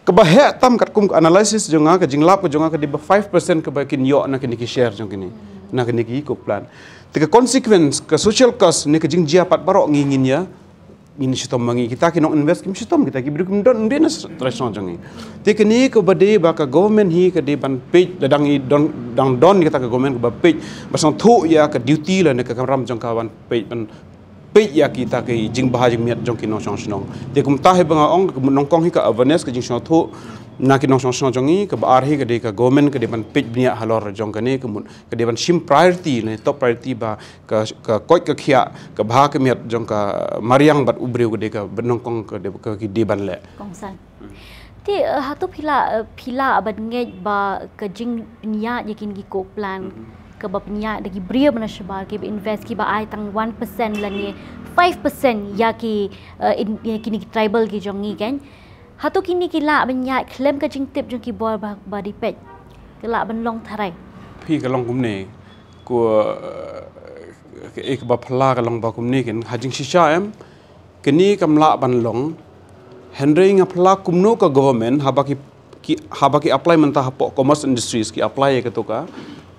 Kaba heh tam katkum ka analysis jong nga, ka jinglap ka jong nga ka dei ba five percent kaba kin ïoh na kine ki share jong kine, na kine ki coke plant. Te ka consequence, ka social cost ne ka jingjia pat baroh ngi ngin ïa, ngin shitom ma ngi, kita ki nong invest kim shitom, kita ki briew kim don dei na trai shnong jong ngi. Te kane kaba dei ba ka government hi ka dei ban peit, da dang i don, dang don kita ka government kaba peit, ba sngewthuh ïa ka duty lane ka kamram jong ka ban peit, ban peit ïa kita ki jingbha jingmiat jong ki nongshong shnong. Te kumta hi ba nga ong, ka nyngkong hi ka awareness, ka jingsngewthuh na ki nongshong shnong jong ngi, kaba ar hi ka dei ka government ka dei ban peit bniah halor jong kane, ka mut ka dei ban shim priority ne top priority ba ka, ka koit ka khiah, ka bha ka miat jong ka mariang bad u briew ka dei kaba nyngkong ka dei, ka ki dei ban leh. Kongsan. Te, eh, hato phi lah, eh, phi lah ban ngeit ba ka jingpynïaid ïa kine ki coke plant, kaba pynïaid da ki briew ba na shabar, kiba invest, kiba ai tang one percent lane five percent ïa ki, eh, in, ïa kine ki tribal ki jong ngi, kan? Hato kine ki lah ban ïaid khlem ka jingtip jong ki bor ba, ba dei peit? Ka lah ban long tharai? Phi, ka long kumne, ko, eh, ka, eh, kaba phylla ka long ba kumne, kan, ha jingshisha em, kane kam lah ban long. Hynrei nga phylla kumno ka government, haba ki, ki, haba ki apply mynta hapoh Commerce Industries, ki apply ïa kato ka,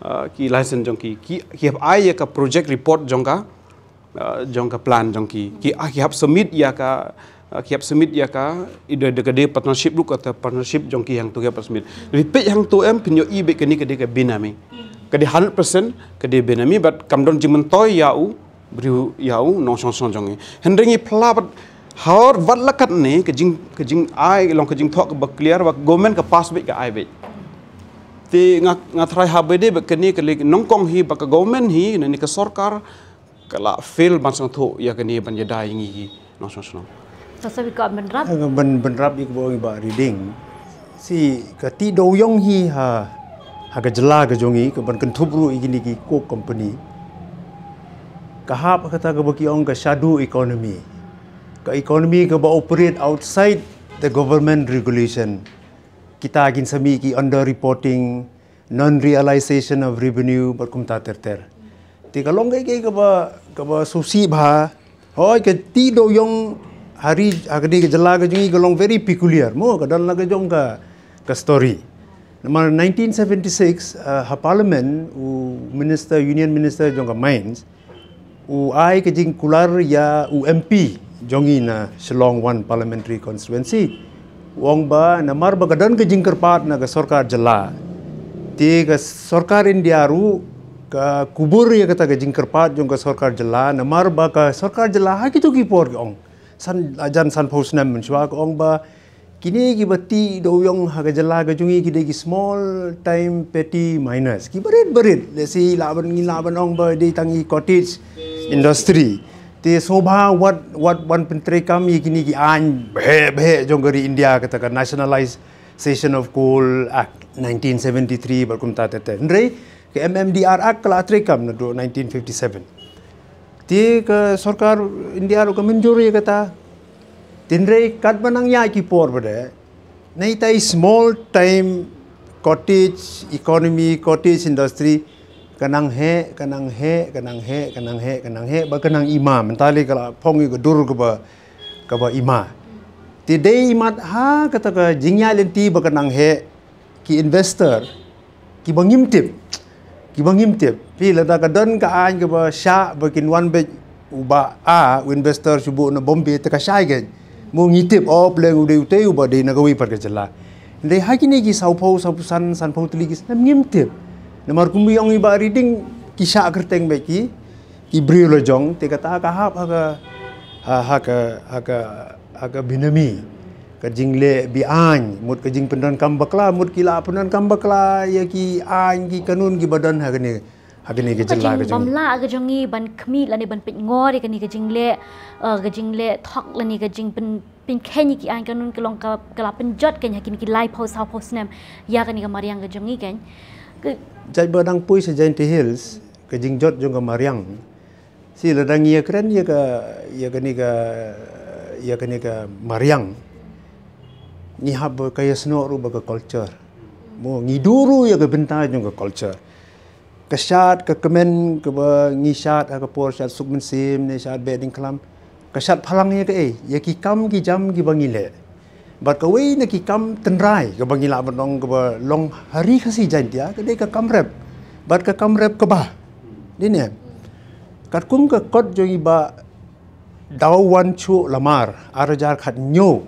ah, ki license jong ki, ki, ki hap ai ïa ka project report jong ka, ah, jong ka plant jong ki, ki, ah, ki hap submit ïa ka, ah, ki hap submit ïa ka, i da, da ka dei partnership ruh, kata partnership jong ki hangto ki hap submit. Repeat hangto em, phin ïohi beit kane ka dei ka benami. Ka dei hundred percent, ka dei benami, but kam don jingmyntoi ïa u briew, ïa u nongshong shnong jong ngi. Hynrei ngi phylla bad hor wat la katne, ka jing, ka jingai long ka jingthoh kaba clear, ba government ka pass beit, ka ai beit. Te nga, nga tharai haba dei bad kane ka lei nyngkong hi ba ka government hi, ne ka sorkar, ka la fail ban sngewthuh ïa kane ban ïada ïa ngi ki nongshong shnong. Sa sa bikot bynrap. Eh, ban, bynrap ïa kaba ong i Bah Riding. Shi ka tih dewiong hi ha, ha ka jylla ka jong ngi, kaban kynthup ruh ïa kine ki coke company. Ka hap kata kaba ki ong ka shadow economy. Ka economy kaba operate outside the government regulation. Kita kin sa mih ki under reporting, non realization of revenue, bad kumta ter ter. Te ka long kaei kaei kaba, kaba sngewsih bha. Hooid, ka tih dewiong ha ri, ha kane ka jylla ka jong ngi ka long very peculiar. Mo, ka don la ka jong ka, ka story. Namar nineteen seventy-six, uh, ha Parliament, u Minister, Union Minister jong ka Mines, u ai ka jingkular ïa u M P jong ngi na Shillong One Parliamentary Constituency. U ong ba namar ba ka don ka jingkyrpad na ka sorkar jylla, te ka sorkar India ruh ka kubur ïa kata ka jingkyrpad jong ka sorkar jylla, namar ba ka sorkar jylla ha kito ki por ki ong, san, hajan sanphew snem mynshuwa, ka ong ba kine kiba tih dewiong ha ka jylla ka jong ngi ki dei ki small time petty miners. Kiba rit barit. Lehse lah ban, ngi lah ban ong ba dei tang i cottage industry. Te sngewbha wat, wat wan pyntreikam ïa kine ki aiñ bheh bheh jong ka ri India, kata ka Nationalization of Coal Act nineteen seventy-three bad kumta ter ter. Hynrei ka M M D R Act ka la treikam naduh nineteen fifty-seven. Te ka sorkar India ruh ka mynjur ïa kata. Hynrei katba nang ïaid ki por ba dei, na ita i small time cottage economy, cottage industry, ka nang heh, ka nang heh, ka nang heh, ka nang heh, ka nang heh, ba ka nang i ma, mynta lei ka la phong ïa ka dur kaba, kaba i ma. Te dei i mat ha kata ka jingïaid lynti ba ka nang heh, ki investor, kiba ngim tip. Kiba ngim tip. Phi, lada ka don ka aiñ kaba shah ba kin wan beit u Bah A, u investor shu buh na Bombay, te ka shai kein. Mo ngi tip, oh, pleng u dei utei uba dei na kawei pat ka jylla. Hynrei ha kine ki sawphew, sawphew san, sanphew tylli ki snem ngim tip. Namar kumba ong i Bah Riding, ki shah kyrteng beit ki, ki briew la jong, te kata ka hap ha ka, ha, ha ka, ha ka, ha ka benami. Ka jingleh be-aiñ, mut ka jingpyndonkam bakla, mut ki la pyndonkam bakla ïa ki aiñ ki kanun kiba don ha kane, ha kane ka jylla ka jong ngi. Ka jingbym lah ka jong ngi ban khmih lane ban pynngor ïa kane ka jingleh, eh, ka jingleh thok lane ka jingpyn, pynkheiñ ïa ki aiñ kanun ka long ka, ka la pynjot kein ha kine ki laiphew sawphew snem ïa kane ka mariang ka jong ngi kein. Ka jait ba dang poi sha Jaintia Hills, ka jingjot jong ka mariang. Shi lada ngi ïakren ïa ka, ïa kane ka, ïa kane ka mariang, ngi hap ba ka ïasnoh ruh bad ka culture. Mo, ngi duh ruh ïa ka bynta jong ka culture. Ka shad, ka kmen, kaba ngi shad ha ka por shad suk mynsiem ne shad beh diengkhlam. Ka shad phalang ïa kaei, ïa ki kam ki jam kiba ngi leh. Bad kawei na ki kam tynrai kaba ngi lah ban ong kaba long ha Ri Khasi Jaintia ka dei ka kam rep. Bad ka kam rep kaba, dei ne, katkum ka kot jong i Bah Dawwanchuh Lamar, ar hajar khathynñiew,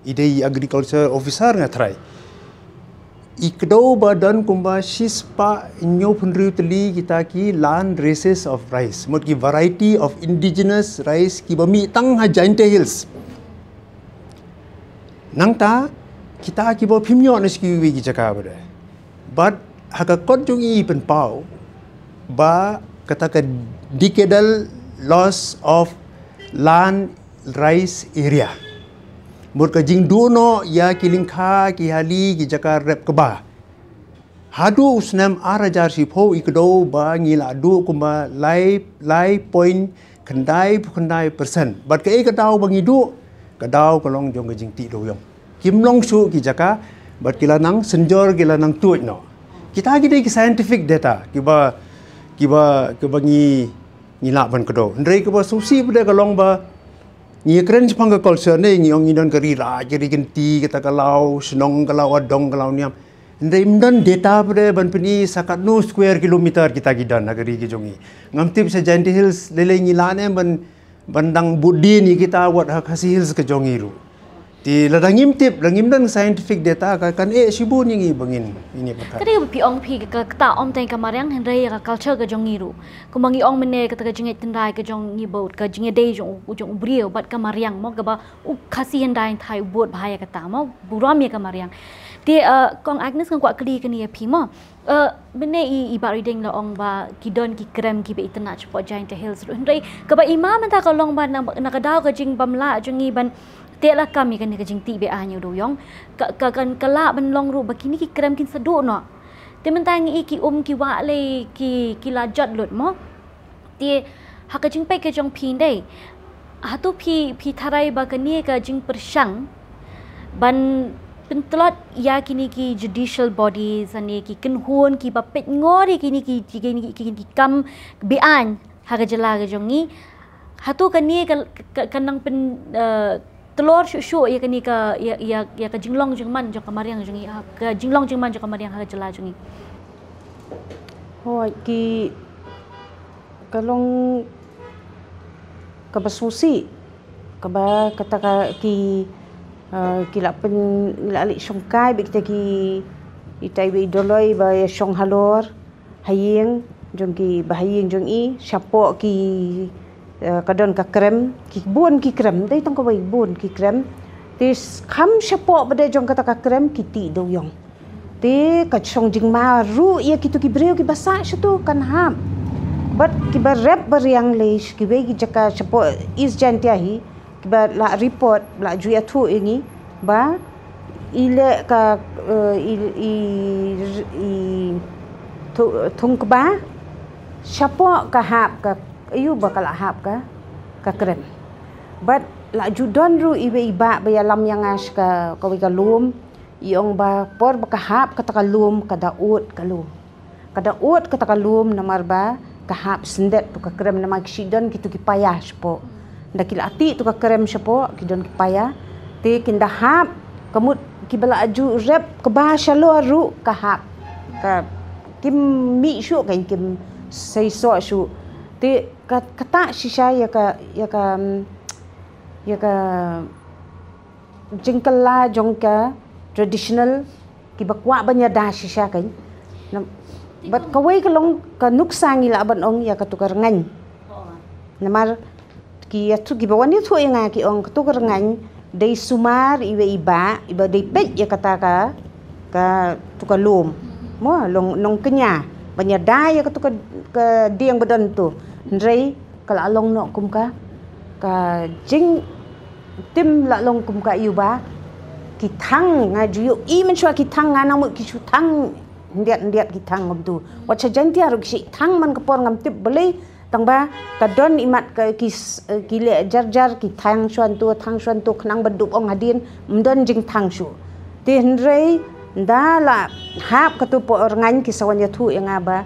i dei agriculture officer nga tharai. I kdew ba don kumba shispah hynñiewphew hynriew tylli kita ki land races of rice, mut ki variety of indigenous rice kiba mih tang ha Jaintia Hills. Nangta kita kiba phim ïoh na sha kiwei ki jaka ba dei. Bad ha ka kot jong i pynpaw ba kata ka decadal loss of land rice area, mut ka jingduh noh ïa ki lyngkha, ki hali, ki jaka rep kba. Haduh u snem ar hajar shiphew i kdew ba ngi la duh kumba lai, lai point khyndai phew khyndai percent. Bad kaei ka daw ba ngi duh? Ka daw ka long jong ka jingtih dewïong. Kim long shuh ki jaka, bad ki la nang synjor, ki la nang tuid noh. Kita ki dei ki scientific data kiba, kiba, kiba ngi, ngi lah ban kdew. Hynrei kaba sngewsih pat ka long ba ngi kren shaphang ka culture ne, ngi ong ngi don ka Ri Raid, ka Ri Kynti, kata ka Law Shnong, ka Law Adong, ka Law Niam. Hynrei ym don data pat ban pyni sa katno square kilometer kita ki don ha ka ri ka jong ngi. Ngam tip sha Jaintia Hills lei lei ngi lah ne ban, ban dang bud dien ïa kita, wat ha Khasi Hills ka jong ngi ruh. Te lada ngim tip, lada ngim don scientific data, ka, kan eh shibun ïa ngi ba ngin, ngin ïa pyrkhat. Ka dei ba phi ong phi ka, ka, kata ym tang ka mariang, hynrei ïa ka culture ka jong ngi ruh. Kumba ngi ong mynne kata ka jingngeit tynrai ka jong ngi bad ka jingïadei jong u, jong u briew bad ka mariang mo, kaba u Khasi hyndai hynthai u bud bha ïa kata mo, burom ïa ka mariang. Te, eh, Kong Agnes, ngan kwah kylli kane ïa phi mo. Eh, mynne i, i Bah Riding la ong ba ki don ki krem kiba itynnad shapoh Jaintia Hills ruh. Hynrei kaba i ma mynta ka long ba na, na ka daw ka jingbymlah jong ngi ban teh lakam ïa kane ka jingtih be-aiñ ïa u dewïong, ka, ka, kan, ka lah ban long ruh ba kine ki krem kin sa duh noh. Te mynta ngi i ki um ki wah lei ki, ki la jot lut mo. Te ha ka jingpeit ka jong phi dei, hato phi, phi tharai ba kane ka jingpyrshang ban pyntlot ïa kine ki judicial bodies, ane ki kynhun kiba peit ngor ïa kine ki, ki, ki, ki, ki kam be-aiñ ha ka jylla ka jong ngi, hato kane ka, ka, ka nang pyn, eh, tlot shuh shuh ïa kane ka, ïa, ïa, ïa ka jinglong jingman jong ka mariang jong ngi, ha ka jinglong jingman jong ka mariang ha ka jylla jong ngi? Hooid, ki, ka long kaba sngewsih kaba kata ka ki, eh, ki la pyn, la leit shongkai bad kita ki, ita iwei i Doloi ba ïa shong halor ha ïing jong ki, ba ha ïing jong i, shapoh ki, eh, ka don ka krem, ki bun ki krem, dei tang kawei, bun ki krem. Te kham shapoh ba dei jong kata ka krem ki tih dewïong. Te ka shong jingma ruh ïa kito ki briew kiba sah shato kan hap. Bad kiba rep ba riang lei sha kiwei ki jaka shapoh East Jaintia hi, kiba la report, la ju ïathuh ïa ngi ba i leh ka, eh, i, i, i thu-, thung kba shapoh ka hap ka, aïu ba ka la hap ka, ka krem. Bad la ju don ruh iwei i bah ba ïalam ïa nga sha ka, kawei ka lum, i ong ba por ba ka hap kata ka lum ka da ud ka lum. Ka da ud kata ka lum namar ba ka hap syndet tu ka krem, namar ki shu don kitu ki paia shapoh. Nda ki la tih tu ka krem shapoh, ki don ki paia. Te kin da hap, ka mut kiba la ju rep kba shalor ruh ka hap. Ka kim mih shuh, ka kim sei soh shuh. Te ka, kata shisha ïa ka, ïa ka, mm, ïa ka jingkylla jong ka traditional kiba kwah ban ïada shisha kein. Nam-, bad kawei ka long ka nuksa ngi lah ban ong ïa katu ka rngaiñ. Namar ki ïathuh, kiba wan ïathuh ïa nga ki ong katu ka rngaiñ dei sumar iwei i bah iba dei peit ïa kata ka, katu ka lum. Mo, long nongkñia ban ïada ïa katu ka, ka dieng ba don tu. Hynrei ka la long noh kum ka, ka jingtim, la long kum ka ïu ba ki thang, nga ju ïohi mynshuwa ki thang, nga nang mut ki shu thang hyndiat hyndiat ki thang kumtu. Wat sha Jaintia ruh ki shu thang man ka por, ngam tip balei, tang ba ka don i mat ka ki s-, ki leh jar jar, ki thang shuwa ntu, thang shuwa ntu, khnang ba dup ong hadien ym don jingthang shuh. Te hynrei nda la hap katu poh rngaiñ ki sa wan ïathuh ïa nga ba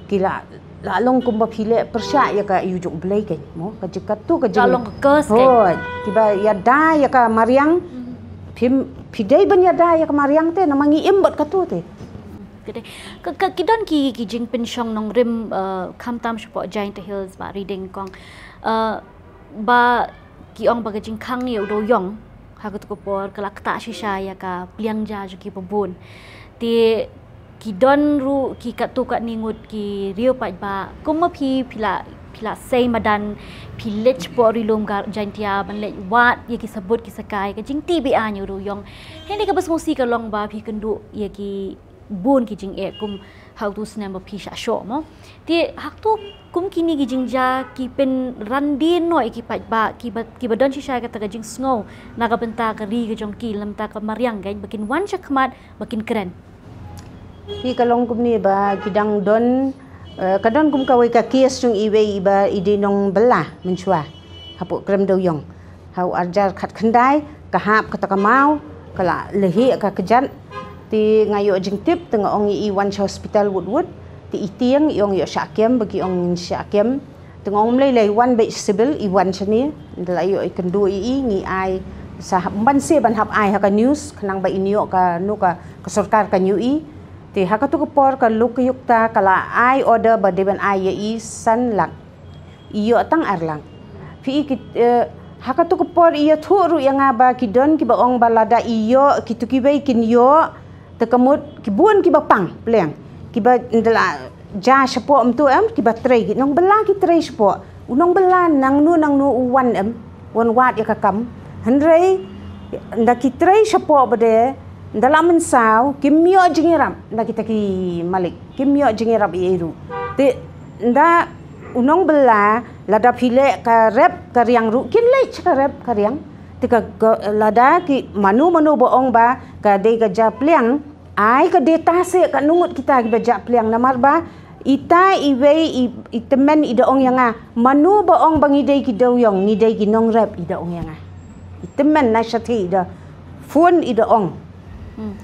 ki la, la long kumba phi leh pyrshah ïa ka ïu jong U Blei kein, mo, ka jingkatu ka jing. La long ka curse kein. Hooid, kiba ïada ïa ka mariang, mhm, Phim, phi dei ban ïada ïa ka mariang te, namar ngi im bad katu te. Ka dei, ka, ka, ki don ki, ki jingpynshong nongrim, eh, khamtam shapoh Jaintia Hills, ba ri ding kong. Eh, ba ki ong ba ka jingkhang ïa u dewïong ha katu ka por ka la ktah shisha ïa ka pliang ja jong ki babun. Te ki don ruh ki katto katne ngut ki riew paidbah, kumba phi, phi la, phi la sei madan, phi leit shapoh ri lum Gar-, Jaintia ban leit wad ïa ki sabut ki sakai, ka jingtih beiñ ïa u dewïong. Hynrei kaba sngewsih ka long ba phi kynduh ïa ki bun ki jingeh kum ha utu u snem ba phi shah shoh mo. Te ha katu kum kine ki jingjia ki pynrandien noh ïa ki paidbah kiba, kiba don shisha kata ka jingsngew na ka bynta ka ri ka jong ki, na ka bynta ka mariang, kan, ba kin wan shakhmat, ba kin kren. Phi, ka long kumne ba ki dang don, eh, ka don kum kawei ka case jong iwei iba i dei nongbylla mynshuwa hapoh Krem Dewïong. Ha u arhajar khatkhyndai ka hap kata ka maw, ka la leheh ka kjat. Te nga ïoh jingtip, te nga ong ïa i wan sha hospital wut wut. Te i tieng, i ong ïoh shah kem, ba ki ong shah kem. Te nga ong ym lei lei, wan beit civil, i wan shane. Ynda la ïoh i kynduh ïa i, ngi ai sa hap, ban seh ban hap ai ha ka news, khnang ba in ïoh ka, no ka, ka sorkar kan ïohi. Te ha katu ka por ka lokayukta ka la ai order ba dei ban ai ïa i san lak. I ïoh tang ar lak. Phi i ki, eh, ha katu ka por i ïathuh ruh ïa nga ba ki don kiba ong ba lada i ïoh, kitu kiwei kin ïoh, te ka mut ki bun kiba pang pliang. Kiba ynda la jia shapoh mynta em, kiba trei, ki nongbylla ki trei shapoh. U nongbylla nangno nangno u wan em, wan wad ïa ka kam. Hynrei ynda ki trei shapoh ba dei, ynda la mynsaw, kim ïoh jingïarap na kita ki malik. Kim ïoh jingïarap ei ei ruh. Te ynda u nongbylla, lada phi leh ka rep ka riang ruh, kin leit sha ka rep ka riang. Te ka, ka, lada ki mano mano ba ong ba ka dei ka jia pliang, ai ka data seh katno ngut kita kiba jia pliang, namar ba ita iwei i, i tymmen i da ong ïa nga, mano ba ong ba ngi dei ki dewïong, ngi dei ki nongrep, i da ong ïa nga. I tymmen na shathie i da phone i da ong. Hmm.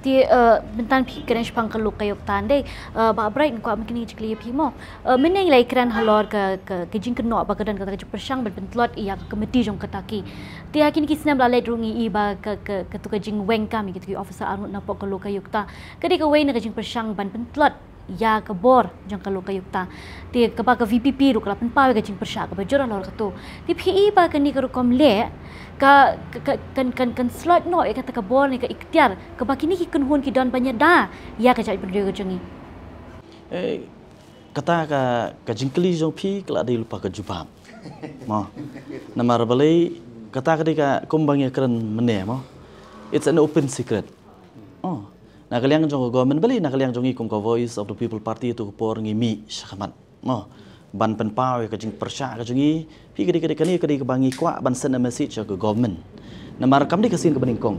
Te, eh, mynta phi kren shaphang ka lokayukta, dei, eh, Bah Bright, nga kwah ban kynmaw ïa ka jingkylli ïa phi mo. Eh, mynne ngi la ïakren halor ka, ka, ka jingkynnoh ba ka don kata ka jingpyrshang ban pyntlot ïa ka komiti jong kata ki. Te ha kine ki snem ba la leit ruh ngi i ba ka, ka, katu ka jingweng kam ïa kitu ki officer arngut napoh ka lokayukta ka dei kawei na ka jingpyrshang ban pyntlot ïa ka bor jong ka lokayukta. Te kaba ka V P P ruh ka la pynpaw ïa ka jingpyrshah kaba jur halor katu. Te phi i ba kane ka rukom leh ka, ka, ka, kan, kan, kan slot noh ïa kata ka bor ne ka iktiar kaba kine ki kynhun ki don ban ïada ïa ka jaitbynriew ka jong ngi. Eh, kata ka, ka jingkylli jong phi ka la dei lypa ka jubab. Mo. Namar balei kata ka dei ka kum ba ngi ïakren mynne mo. It's an open secret. Oh. Na ka liang jong ka government, balei na ka liang jong ngi kum ka Voice of the People Party tu ka por ngi mih shakhmat. Mo. Ban pynpaw ïa ka jingpyrshah ka jong ngi, phi, ka dei, ka dei, kane ka dei kaba ngi kwah ban send a message sha ka government. Namar kam dei ka sien kaba nyngkong.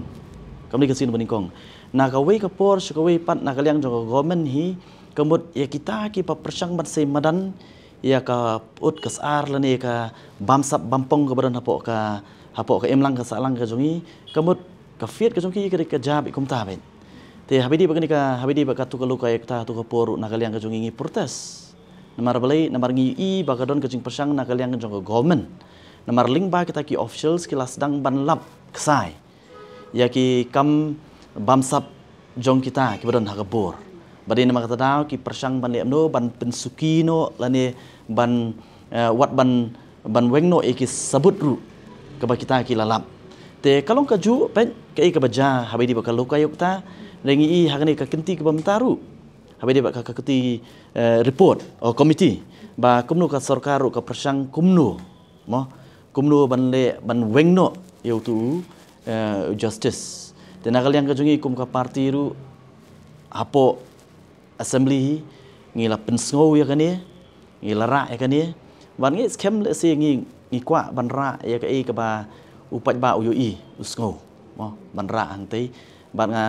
Kam dei ka sien kaba nyngkong. Na kawei ka por sha kawei pat na ka liang jong ka government hi, ka mut ïa kita kiba pyrshang ban sei madan ïa ka ut ka sar lane ka bamsap bampong kaba don hapoh ka, hapoh ka imlang ka sahlang ka jong ngi, ka mut ka fiat ka jong ki ka dei ka jia beit kumta beit. Te haba ïadei bad kane ka, haba ïadei bad katu ka lokayukta tu ka por ruh na ka liang ka jong ngi ngi protest. Namar balei, namar ngi i ba ka don ka jingpyrshang na ka liang jong ka government. Namar lyngba kita ki officials ki la sdang ban lap ksai ïa ki kam bamsap jong kita kiba don ha ka bor. Ba dei namar kata daw ki pyrshang ban leh kumno, ban pynsuki noh lane ban, eh, wat ban, ban weng noh ïa ki sabut ruh kaba kita ki la lap. Te ka long kajuh pat kaei kaba jia haba ïadei bad ka lokayukta, hynrei ngi i ha kane ka kynti kaba mynta ruh, haba ïadei bad ka, ka kynti, eh, report o komiti, ba kumno ka sorkar ruh ka pyrshang kumno, mo, kumno ban leh ban weng noh ïa utu, eh, justice. Te na ka liang ka jong ngi kum ka party ruh hapoh assembly hi ngi la pynsngew ïa kane, ngi la rah ïa kane. Bad ngi skhem lehse ngi, ngi kwah ban rah ïa kaei kaba u paidbah u ïohi, u sngew, mo, ban rah hangtei. Bad nga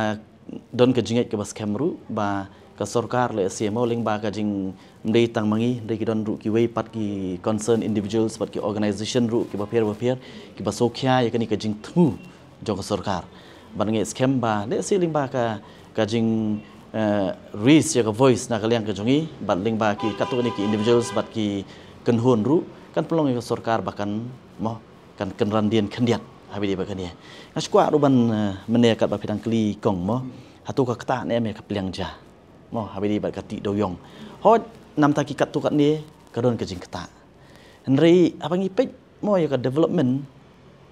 don ka jingngeit kaba skhem ruh ba ka sorkar lehse mo, lyngba ka jing, ym dei tang ma ngi, hynrei ki don ruh kiwei pat ki concerned individuals bad ki organisation ruh kiba pher ba pher kiba sngewkhia ïa kane ka jingthmu jong ka sorkar. Bad ngi skhem ba lehse lyngba ka, ka jing, eh, raise ïa ka voice na ka liang ka jong ngi bad lyngba ki katto katne ki individuals bad ki kynhun ruh kan pynlong ïa ka sorkar ba kan, mo, kan kynran dien khyndiat. Haba ïadei bad kane, nga sngewkwah ruh ban, eh, mynne katba phi dang kylli kong mo, hato ka ktah ne em ïa ka pliang ja mo, haba ïadei bad ka tih dewïong. Hooid, namta ki katto katne ka don ka jingktah. Hynrei haba ngi peit mo ïa ka development,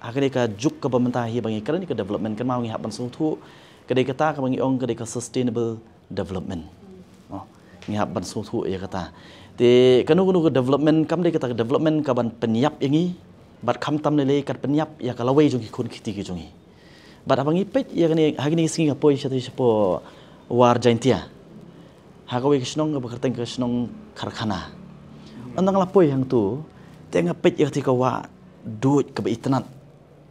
ha kane ka juk kaba mynta hi ba ngi kren ïa ka development, kynmaw ngi hap ban sngewthuh ka dei kata kaba ngi ong ka dei ka sustainable development. Oh, ngi hap ban sngewthuh ïa kata. Te kano kano ka development kam dei kata ka development kaban pynïap ïa ngi, bad khamtam lei lei kan pynïap ïa ka lawei jong ki khun ki kti ki jong ngi. Bad haba ngi peit ïa kane, ha kine ki sngi nga poi shatei shapoh War Jaintia, ha kawei ka shnong kaba kyrteng ka shnong Karkhana. Ynda nga la poi hangto, te nga peit ïa katei ka wah duid kaba itynnad,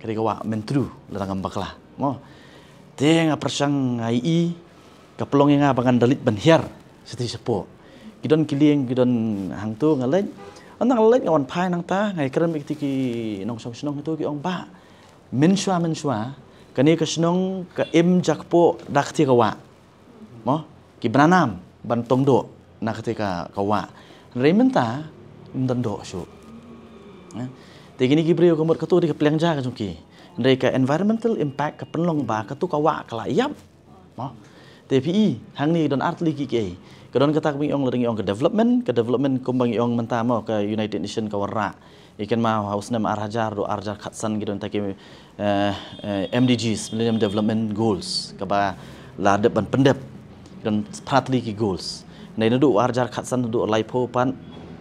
ka dei ka wah Myntdu lada ngam bakla mo. Te nga pyrshang, nga ïohi ka pynlong ïa nga ba ngan da leit ban hiar shatei shapoh. Ki don ki lieng, ki don hangto, nga leit. Ynda nga leit nga wan phai nangta, nga ïakren bad kitei ki nongshong shnong hangto, ki ong, "Bah, mynshuwa mynshuwa kane ka shnong ka im jakpoh da katei ka wah mo, ki bna nam ban tong doh na katei ka, ka wah. Hynrei mynta ym don doh shuh." Eh? Te kine ki briew ka mut kato ka dei ka pliang ja ka jong ki. Hynrei ka environmental impact ka pynlong ba kato ka wah ka la ïap mo. Te phi i hangne don artylli ki kiei. Ka don kata kaba ngi ong, lada ngi ong ka development, ka development kumba ngi ong mynta mo, ka United Nation ka wanrah. Ïa kynmaw ha u snem ar hajar haduh ar hajar khatsan ki don kita ki, eh, eh, M D Gs, Millennium Development Goals, kaba la dep ban pyndep. Ki don phra tylli ki goals. Hynrei naduh ar hajar khatsan haduh laiphew pat,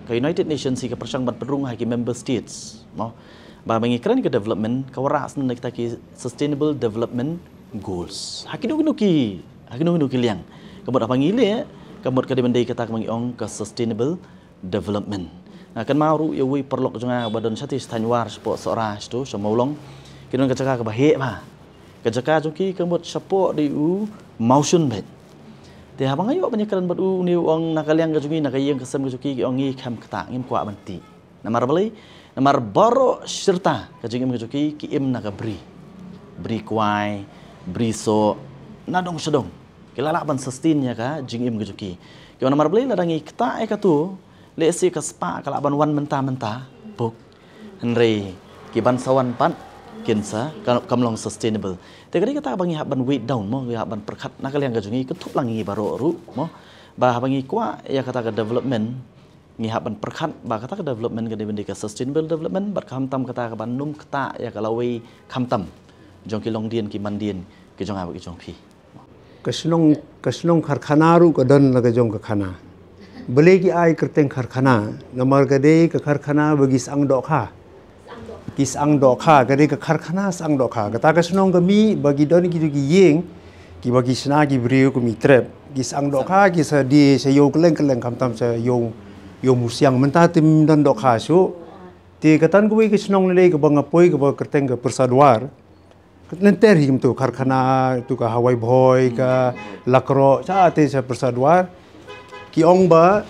ka United Nations hi ka pyrshang ban pynrung ha ki member states mo, ba haba ngi kren ka development, ka wanrah shen na kita ki sustainable development goals. Ha kino kino ki, ha kino kino ki liang. Ka mut haba ngi leh, ka mut ka dei ban dei kata kaba ngi ong ka sustainable development. Nga kynmaw ruh ïa uwei u paralok jong nga uba don shatei sha thaiñ War, shapoh Sohra shato, sha Mawlong. Ki don ka jaka kaba heh bha. Ka jaka jong ki ka mut shapoh dei u mawshun beit. Te haba nga ïoh ban ïakren bad u, une u ong, na ka liang ka jong ngi, na ka ïing ka sem ka jong ki, ki ong ngi khlem ktah, ngim kwah ban tih. Namar balei? Namar baroh shirta ka jingim ka jong ki, ki im na ka bri. Bri kwai, bri soh, na dong sha dong. Ki la lah ban sustain ïa ka jingim ka jong ki. Ki ong namar balei, lada ngi ktah ïa kato, lehse ka spah ka lah ban wan mynta mynta, puk. Hynrei ki ban sa wan pat, kin sa, ka, kam long sustainable. Te ka dei kata ba ngi hap ban weight down mo, ngi hap ban pyrkhat na ka liang ka jong ngi, kynthup lang ngi baroh ruh mo. Ba haba ngi kwah ïa kata ka development, ngi hap ban pyrkhat ba kata ka development ka dei ban dei ka sustainable development, bad khamtam kata kaban ym ktah ïa ka lawei khamtam jong ki longdien ki mandien ki jong nga bad ki jong phi. Ka shnong, ka shnong Karkhana ruh ka don la ka jong ka khana. Balei ki ai kyrteng Karkhana? Namar ka dei ka karkhana ba ki syang dohkha. Ki syang dohkha, ka dei ka karkhana syang dohkha. Kata ka shnong ka mih ba ki don ki, ki ïing, kiba ki shna ki briew, ki mih trep. Ki syang dohkha ki sa die sha ïew kylleng kylleng, khamtam sha ïew, ïew musiang. Mynta te ym don dohkha shuh. Te katan kawei ka shnong lei lei kaba nga poi, kaba kyrteng ka Pyrsa Dwar. Lynter hi kumto, karkhana, to ka Hawai Bhoi, ka Lakroh, sha te sha Pyrsa Dwar. Ki ong ba,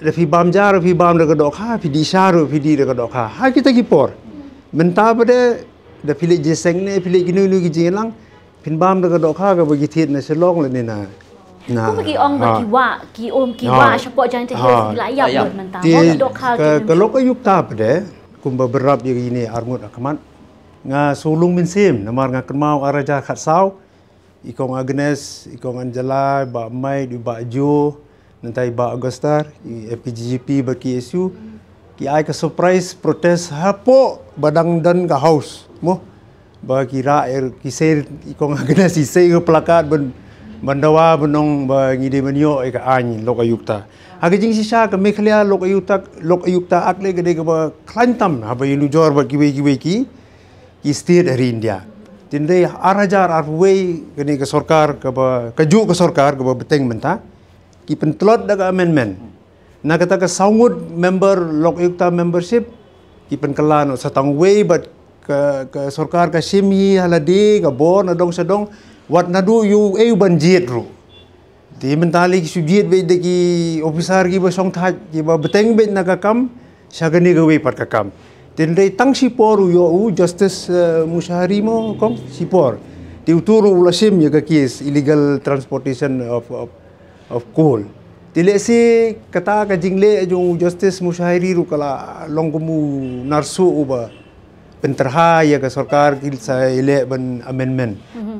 da phi bam ja ruh phi bam da ka dohkha, phi dih sha ruh phi dih da ka dohkha. Ha kita ki por. Mynta pat de, da phi leit jingïaseng ne phi leit kino kino ki jingïalang, phin bam da ka dohkha kaba ki thied na Shillong lane na, na. Kumba ki ong ba, ha, ki wah, ki um, ki, ha, wah shapoh Jaintia Hills, ha, ki la ïap, la ïap lut mynta. Te mo, ka dohkha ka, ki um ka shuh. Lok Ayukta pat de, kumba bynrap ïa kine arngut ha khmat, nga shu lung mynsiem, namar nga kynmaw ar hajar khatsaw, i Kong Agnes, i Kong Angela, i Bah Mike, i Bah Jo, nangta i Bah Augustar, i F K J G P bad K S U, ki ai ka surprise protest hapoh ba dang don ka house mo. Ba ki rah, er, ki sei, i Kong Agnes i sei ka placard ban, ban dawa ban ong ba ngi dei ban ïoh ïa ka aiñ Lok Ayukta. Ha ka jingshisha ka Meghalaya Lok Ayukta, Lok Ayukta Act lei ka dei kaba khlaiñ tam haba ïanujor bad kiwei kiwei ki, ki state ha ri India. Te hynrei ar hajar arphew wei kane ka sorkar kaba, kajuh ka sorkar kaba bteng mynta, ki pyntlot da ka amendment. Na kata ka saw ngut member Lok Ayukta membership, ki pynkylla noh sa tang wei bad ka, ka sorkar ka shim hi ha lade, ka bor na dong sha dong, wat naduh ïoh ei ban jied ruh. Te mynta lei ki shu jied beit da ki officer kiba shongthait, kiba bteng beit na ka kam sha kane kawei pat ka kam. Te hynrei tang shipor u ïoh u Justice, eh, Moshahari mo kong, shipor. Te utu ruh u la shim ïa ka case illegal transportation of, of, of coal. Te lehse kata ka jingleh jong u Justice Moshahari ruh ka la long kum u narsuh uba pynterha ïa ka sorkar ki sa ïaleh ban amendment. Mhm.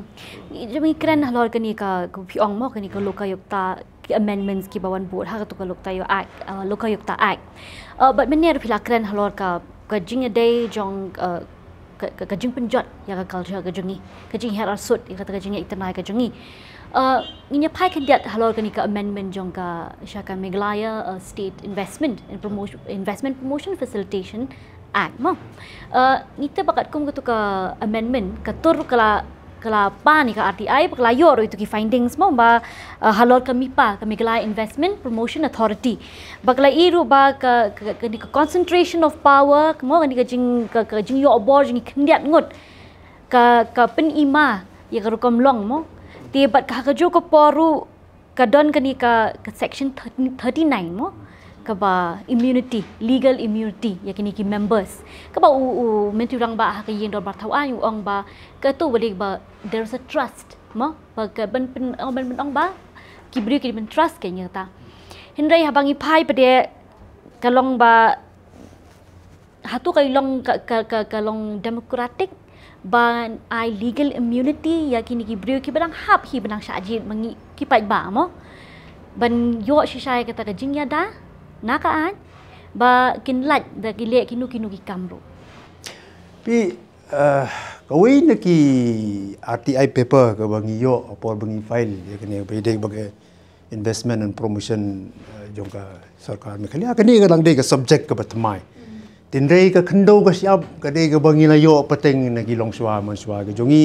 Jong ngi kren halor kane ka, ka phi ong mo, kane ka lokayukta, ki amendments kiba wan bud ha kato ka lokayukta act, uh, lokayukta act. Uh, bad mynne ruh phi la kren halor ka, ka jingïadei jong, uh, ka, ka, ka jingpynjot ïa ka culture ka jong ngi, ka jinghiar arsut ïa kata ka jingïaid tnai ka jong ngi. Uh, ngin ïa phai khyndiat halor kane ka amendment jong ka sha ka Meghalaya, uh, State Investment and Promotion, Investment Promotion Facilitation Act mo. Uh, ngi tip ba katkum katu ka amendment, ka tur ka la, ka la pan ïa ka R T I, ba ka la ïoh ruh ïa kito ki findings mo, ba, uh, halor ka MIPA, ka Meghalaya Investment Promotion Authority. Ba ka la ïoh ruh ba ka, ka, ka, ka concentration of power mo, kane ka jing, ka, ka jingïoh bor jong ngi khyndiat ngut, ka, ka pynima ïa ka rukom long mo. Te bad ka ha kajuh ka por ruh ka don kane ka, ka section thirty-nine mo, kaba immunity, legal immunity ïa kine ki members. Kaba u, u Myntri Rangbah ha ka ïing dorbar thaw aiñ u ong ba kato ba dei ba there is a trust mo, ba ka ban pyn, ban pyn ong ba ki briew ki ban trust ïa kata. Hynrei haba ngi phai pat de ka long ba hato ka long ka, ka, ka, ka long democratic ban ai legal immunity ïa kine ki briew kiba dang hap hi ba dang shah jied ma ngi ki paidbah mo, ban ïoh shisha ïa kata ka jingïada na ka aiñ ba kin lait da ki leh kino kino ki kam ruh. Phi, uh, kawei na ki R T I paper kaba ngi ïoh ha por ba ngi file ïa kane ba ïadei bad ka investment and promotion, uh, jong ka sorkar Meghalaya. Kane ka dang dei ka subject kaba thymmai. Hynrei ka khyndew ka shyiap ka dei kaba ngi la ïoh pateng na ki longshuwa manshuwa ka jong ngi,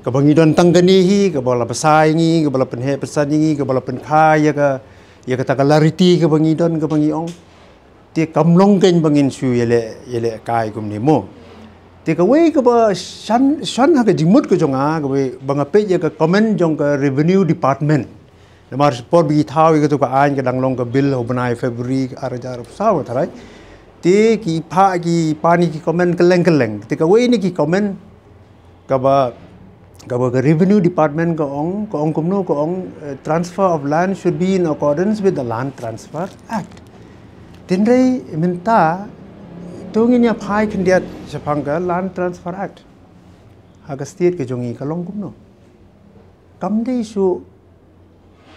kaba ngi don tang kane hi, kaba la bsa ïa ngi, kaba la pynheh pynsan ïa ngi, kaba la pynkha ïa ka, ïa kata ka clarity kaba ngi don, kaba ngi ong. Te kam long kein ba ngin shu ïaleh, ïaleh kai kumne mo. Te kawei kaba shon, shon ha ka jingmut ka jong nga, kawei ba nga peit ïa ka comment jong ka Revenue Department. Namar por ba ki thaw ïa katu ka aiñ ka dang long ka bill ha u bnai February ar hajar arphew saw tharai. Te ki phah ki pan ïa ki comment kylleng kylleng. Te kawei na ki comment kaba, kaba ka Revenue Department ka ong, ka ong kumno, ka ong, eh, transfer of land should be in accordance with the Land Transfer Act. Hynrei mynta to ngin ïa phai khyndiat shaphang ka Land Transfer Act. Ha ka state ka jong ngi ka long kumno? Kam dei shuh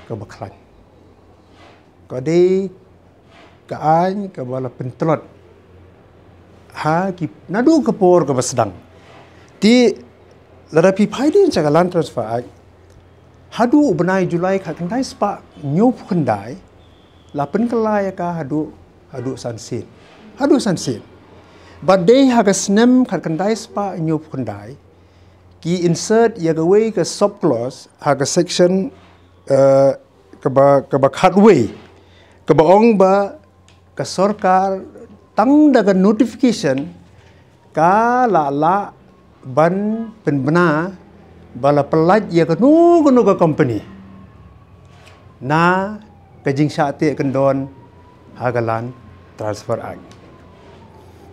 kaba khlaiñ. Ka dei ka aiñ kaba la pyntlot ha ki naduh ka por kaba sdang. Te lada phi phai dien sha ka Land Transfer Act, haduh u bnai July khatkhyndai spah hynñiewphew khyndai la pynkylla ïa ka haduh, haduh san sien. Haduh san sien. Bad dei ha ka snem khatkhyndai spah hynñiewphew khyndai ki insert ïa kawei ka sub clause ha ka section, eh, kaba, kaba khatwei, kaba ong ba ka sorkar tang da ka notification ka la lah ban pynbna ba la pyllait ïa kano kano ka company na ka jingshah teh kyndon ha ka Land Transfer Act.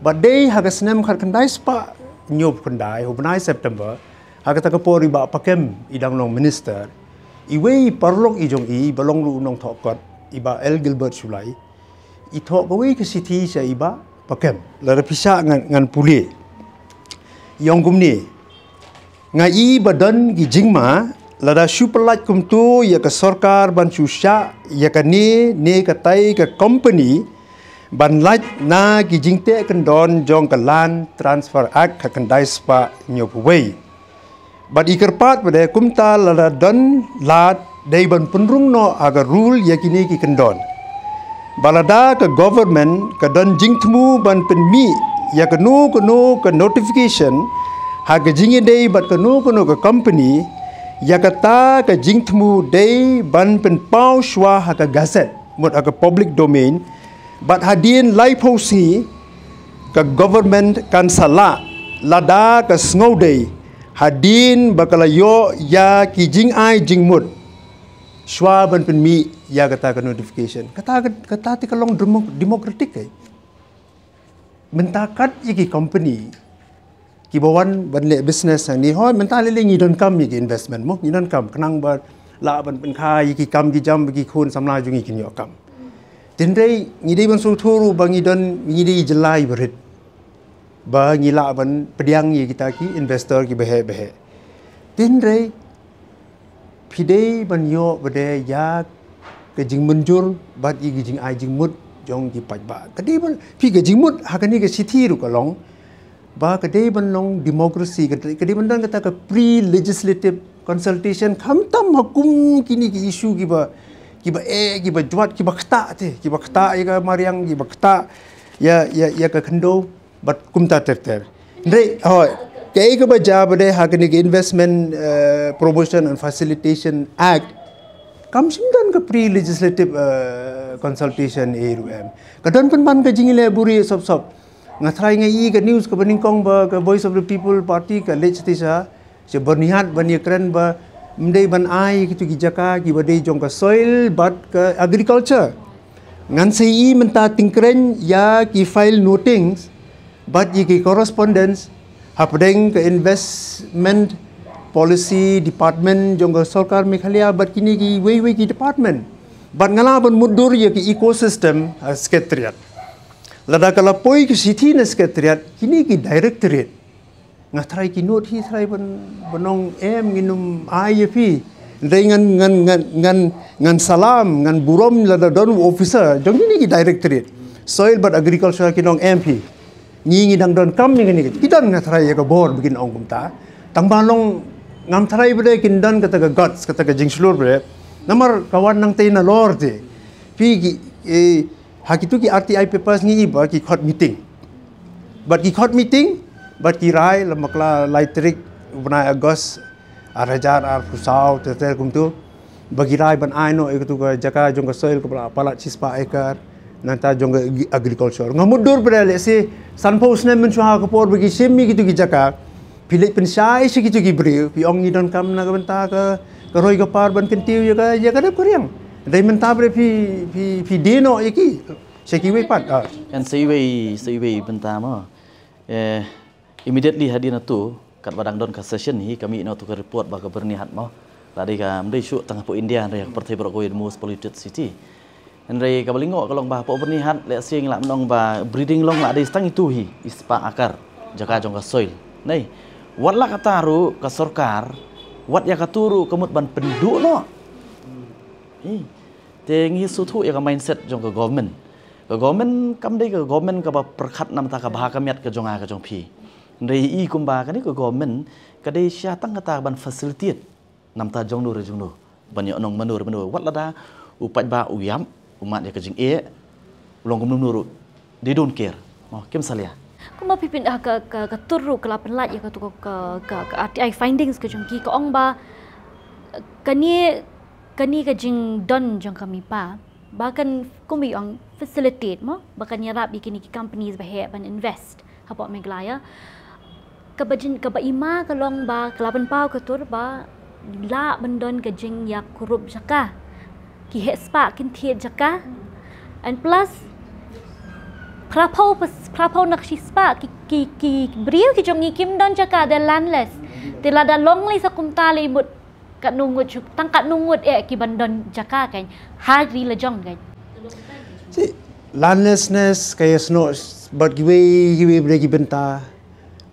Bad dei ha ka snem khatkhyndai spah hynñiewphew khyndai ha u bnai September, ha kata ka por i Bah Pakem i dang long minister, iwei i paralok i jong i ba long ruh u nongthoh kot, i Bah L Gilbert Shullai, i thoh kawei ka shithi sha i Bah Pakem. Lada phi shah ngan, ngan pule. I ong kumne, nga i ba don ki jingma lada shu pyllait kumto ïa ka sorkar ban shu shah ïa kane ne katai ka company ban lait na ki jingteh kyndon jong ka Land Transfer Act khatkhyndai spah hynñiewphew wei. Bad i kyrpad pat de kumta lada don lad dei ban pynrung noh ha ka rule ïa kine ki kyndon. Ba lada ka government ka don jingthmu ban pynmih ïa kano kano ka notification ha ka jingïadei bad kano kano ka company, ïa kata ka jingthmu dei ban pynpaw shuwa ha ka gazette, mut ha ka public domain, bad hadien laiphew sngi ka government kan sa lah lada ka sngewdei hadien ba ka la ïoh ïa ki jingai jingmut shuwa ban pynmih ïa kata ka notification. Kata, kata te ka long demo-, democratic eh. Mynta kat ïa ki company kiba wan ban leh business hangne, hooid mynta lei lei ngi donkam ïa ki investment mo, ngi donkam khnang ba lah ban pynkha ïa ki kam ki jam ba ki khun samla jong ngi kin ïoh kam. Hynrei ngi dei ban sngewthuh ruh ba ngi don, ngi dei jylla iba rit. ba ngi lah ban pdiang ïa kita ki investor kiba heh ba heh. Hynrei phi dei ban ïoh ba dei ïa ka jingmynjur bad ïa ka jingai jingmut jong ki paidbah. Ka dei ban, phi, ka jingmut ha kane ka shithi ruh ka long ba ka dei ban long democracy, ka dei, ka dei ban don kata ka pre-legislative consultation, khamtam ha kum kine ki issue kiba, kiba eh, kiba jwat, kiba ktah te, kiba ktah ïa ka mariang, kiba ktah ïa, ïa, ïa ka khyndew bad kumta ter ter. Hynrei, hooid, kaei kaba jia ba dei ha kane ka Investment, eh, Promotion and Facilitation Act, kam shym don ka pre-legislative, eh, consultation, eh, ruh em. Ka don pynban ka jingïaleh buhrieh sop sop. Nga tharai nga ïohi ka news kaba nyngkong ba ka Voice of the People Party ka leit shatei sha, sha Byrnihat ban ïakren ba ym dei ban ai kito ki jaka kiba dei jong ka soil bad ka agriculture. Ngan sa ïohi mynta tyngkrein ïa ki file notings bad ïa ki correspondence hapdeng ka Investment Policy Department jong ka sorkar Meghalaya bad kine kiwei wei ki department. Bad nga lah ban mutdur ïa ki ecosystem ha Secretariat. Lada ka la poi ka shithi na Secretariat, kine ki directorate, nga tharai ki note hi tharai ban, ban ong em, ngin ym ai ïa phi. Hynrei ngan, ngan, ngan, ngan, ngan salam, ngan burom lada don u officer jong kine ki directorate Soil bad Agriculture kin ong em phi, ngi, ngi dang donkam ïa kine. Ki don, nga tharai, ïa ka bor ba kin ong kumta. Tang ba long, ngam tharai ba dei kin don kata ka guts, kata ka jingshlur ba dei. Namar ka wan nangtei nalor te. Phi, ki, eh, ha kito ki R T I papers ngi ïohi ba ki khot meeting. Bad ki khot meeting, bad ki rai, la bakla lai tarik u bnai August ar hajar arphew saw, ter ter kumto, ba ki rai ban ai noh ïa kito ka jaka jong ka soil kaba la palat shispah acre, nangta jong ka agri-, agriculture. Nga mutdur ba dei lehse sanphew snem mynshuwa ha ka por ba ki shim ïa kito ki jaka, phi leit pynshai sha kito ki briew, phi ong ngi donkam na ka bynta ka, ka roi ka par ban kyntiew ïa ka, ïa ka dep ka riang. Hynrei mynta ba dei phi, phi, phi die noh ïa ki sha kiwei pat. Ah. Kan sa iwei, sa iwei bynta mo. Eh, immediately hadien nangto, katba dang don ka session hi, ka mih noh tu ka report ba ka Byrnihat mo. La dei ka, ym dei shuh tang hapoh India, hynrei ka pyrthei baroh kawei, the most polluted city. Hynrei kaba lyngngoh ka long ba hapoh Byrnihat, lehse ngi lah ban ong ba breeding long la dei tang itu hi, shispah acre jaka jong ka soil. Nei, wat la katta ruh ka sorkar, wat ïa kato ruh ka mut ban pynduh noh. Ei, te ngi sngewthuh ïa ka mindset jong ka government. Ka government kam dei ka government kaba pyrkhat namar ka bha ka miat ka jong nga ka jong phi. Hynrei i kumba kane ka government ka dei shisha tang kata ban facilitate namar jongno re jongno, ban ïoh nong mano re mano. Wat lada u paidbah u ïap, u mad ïa ka jingeh, u long kumno mano ruh, they don't care. Mo, kim salia. Kumba phi pyn, ah, ka, ka, ka tur ruh ka la pynlait ïa ka tu ka, ka, ka, ka R T I findings ka jong ki, ka ong ba kane, kane ka jingdon jong ka MIPA ba kan, kumba ong, facilitate mo, ba kan ïarap ïa kine ki companies ba heh ban invest hapoh Meghalaya. Kaba jin, kaba i ma ka long ba ka la pynpaw ka tur ba lah ban don ka jingïakurup jaka. Ki heh spah kin thied jaka. And plus, phraphew pas, phraphew na ka shispah ki, ki, ki briew ki jong ngi kim don jaka, they're landless. Te lada long lei sa kumta lei mut katno ngut shu, tang katno ngut eh ki ban don jaka kan, ha ri la jong kan. Si, landlessness, ka ïasnoh bad kiwei kiwei ba dei ki bynta.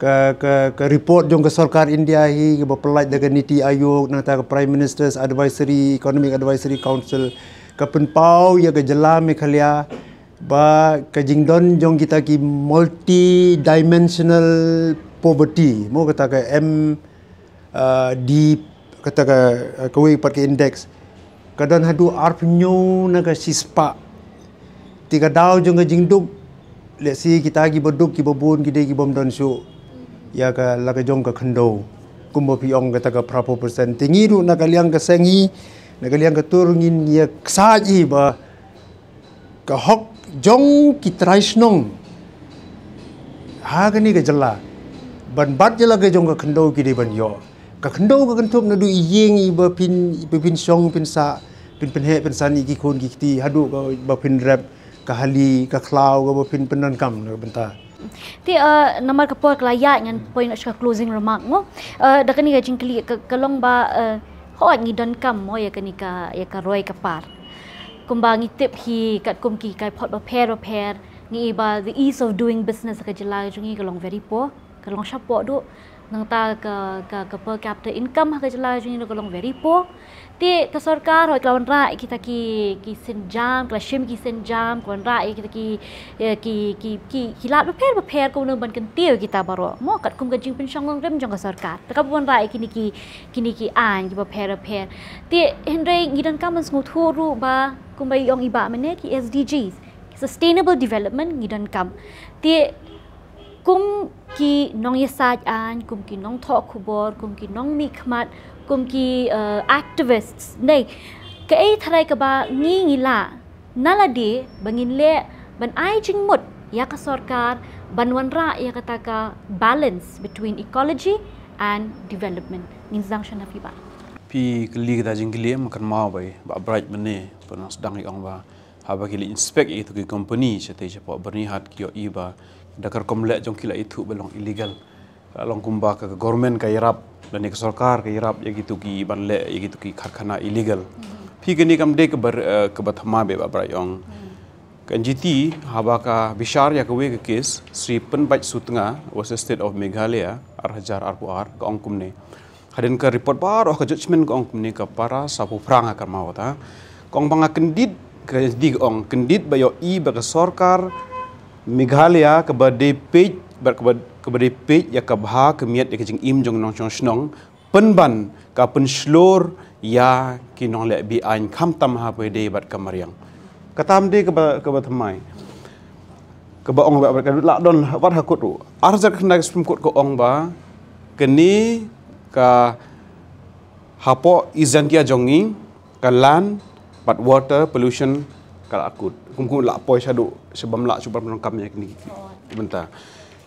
Ka, ka, ka report jong ka sorkar India hi, kaba pynlait da ka NITI Aayog, nangta ka Prime Minister's Advisory, Economic Advisory Council, ka pynpaw ïa ka jylla Meghalaya ba ka jingdon jong kita ki multidimensional poverty, mo, kata ka M, ah, di, kata ka, ah, kawei pat ka index, ka don haduh arphew hynñiew na ka shispah. Te ka daw jong ka jingduk, lehse kita kiba duk kiba bun ki dei ki bym don shuh ïa ka la ka jong ka khyndew, kumba phi ong kata ka phraphew percent. Te ngi ruh na ka liang ka seng hi, na ka liang ka tur ngin ïa ksaid hi ba ka hok jong ki trai shnong ha kane ka jylla ban bat ïa la ka jong ka khyndew ki dei ban ïoh. Ka khyndew ka kynthup naduh ïing iba phin, iba phin shong phin sah, phin pynheh pynsan ïa ki khun ki kti, haduh ka ba phin rep, ka hali, ka khlaw kaba phin pyndonkam na ka bynta. Te, eh, namar ka por ka la ïaid, ngan poi noh sha ka closing remark mo. Eh, da kane ka jingkylli ka, ka long ba, eh, hooid ngi donkam mo ïa kane ka, ïa ka roi ka par. Kumba ngi tip hi katkum ki kaiphod bapher bapher, Ngi ba the ease of doing business ha ka jylla jong ngi ka long very poor, ka long shapoh duh. Nangta ka, ka, ka per capita income ha ka jylla jong ngi ka long very poor. Te ka sorkar hoi ka la wanrah ïa kita ki, ki sienjam, ka la shim ki sienjam, ka wanrah ïa kita ki, eh, ki, ki, ki, ki lad bapher bapher kumno ban kyntiew ïa kita baroh. Mo katkum ka jingpynshong nongrim jong ka sorkar. Te ka wanrah ïa kine ki, kine ki aiñ ki bapher bapher. Te hynrei ngi donkam ban sngewthuh ruh ba kumba i ong i Bah mynne ki S D Gs, Sustainable Development ngi donkam. Te kum ki nongïasaid aiñ, kum ki nongthoh khubor, kum ki nongmihkhmat, kum ki, eh, activists, ne, kaei tharai kaba ngi ngi lah na lade ba ngin leh ban ai jingmut ïa ka sorkar ban wanrah ïa kata ka balance between ecology and development. Ngin sdang sha na phi Bah. Phi kylli kata jingkylli em, kynmaw ba i Bah Bright mynne, pynang sdang i ong ba haba ki leit inspect ïa kito ki company shatei shapoh Byrnihat, ki ïohi ba da ka rukom leh jong ki la ithuh ba long illegal. La long kumba ka, ka government ka ïarap lane ka sorkar ka ïarap ïa kito ki ban leh ïa kito ki karkhana illegal. Phi, kane kam dei kaba, eh, kaba thymmai bha, Bah Bright, ong. Ka N G T haba ka bishar ïa kawei ka case, Sri Pynbait Sutnga versus State of Meghalaya, ar hajar arphew ar, ka ong kumne. Hadien ka report baroh, ka judgment, ka ong kumne, ka para sawphew phrang ha ka maw ta. Ka ong ba nga kyndit, ka N G T ka ong, kyndit ba ïohi ba ka sorkar Meghalaya kaba dei peit, ba kaba, kaba dei peit ïa ka bha ka miat ïa ka jingim jong nongshong shnong, pynban ka pynshlur ïa ki nongleh be-aiñ khamtam ha ba ïadei bad ka mariang. Kata kam dei kaba, kaba thymmai. Kaba ong ba, ba ka la don wat ha kut ruh. Ar hajar khyndai ka Supreme Court ka ong ba kane ka hapoh East Jaintia jong ngi, ka land bad water pollution ka la kut. Kum kum la poi shaduh, sha bym lah shuh ban pyndonkam ïa kine ki, ki bynta.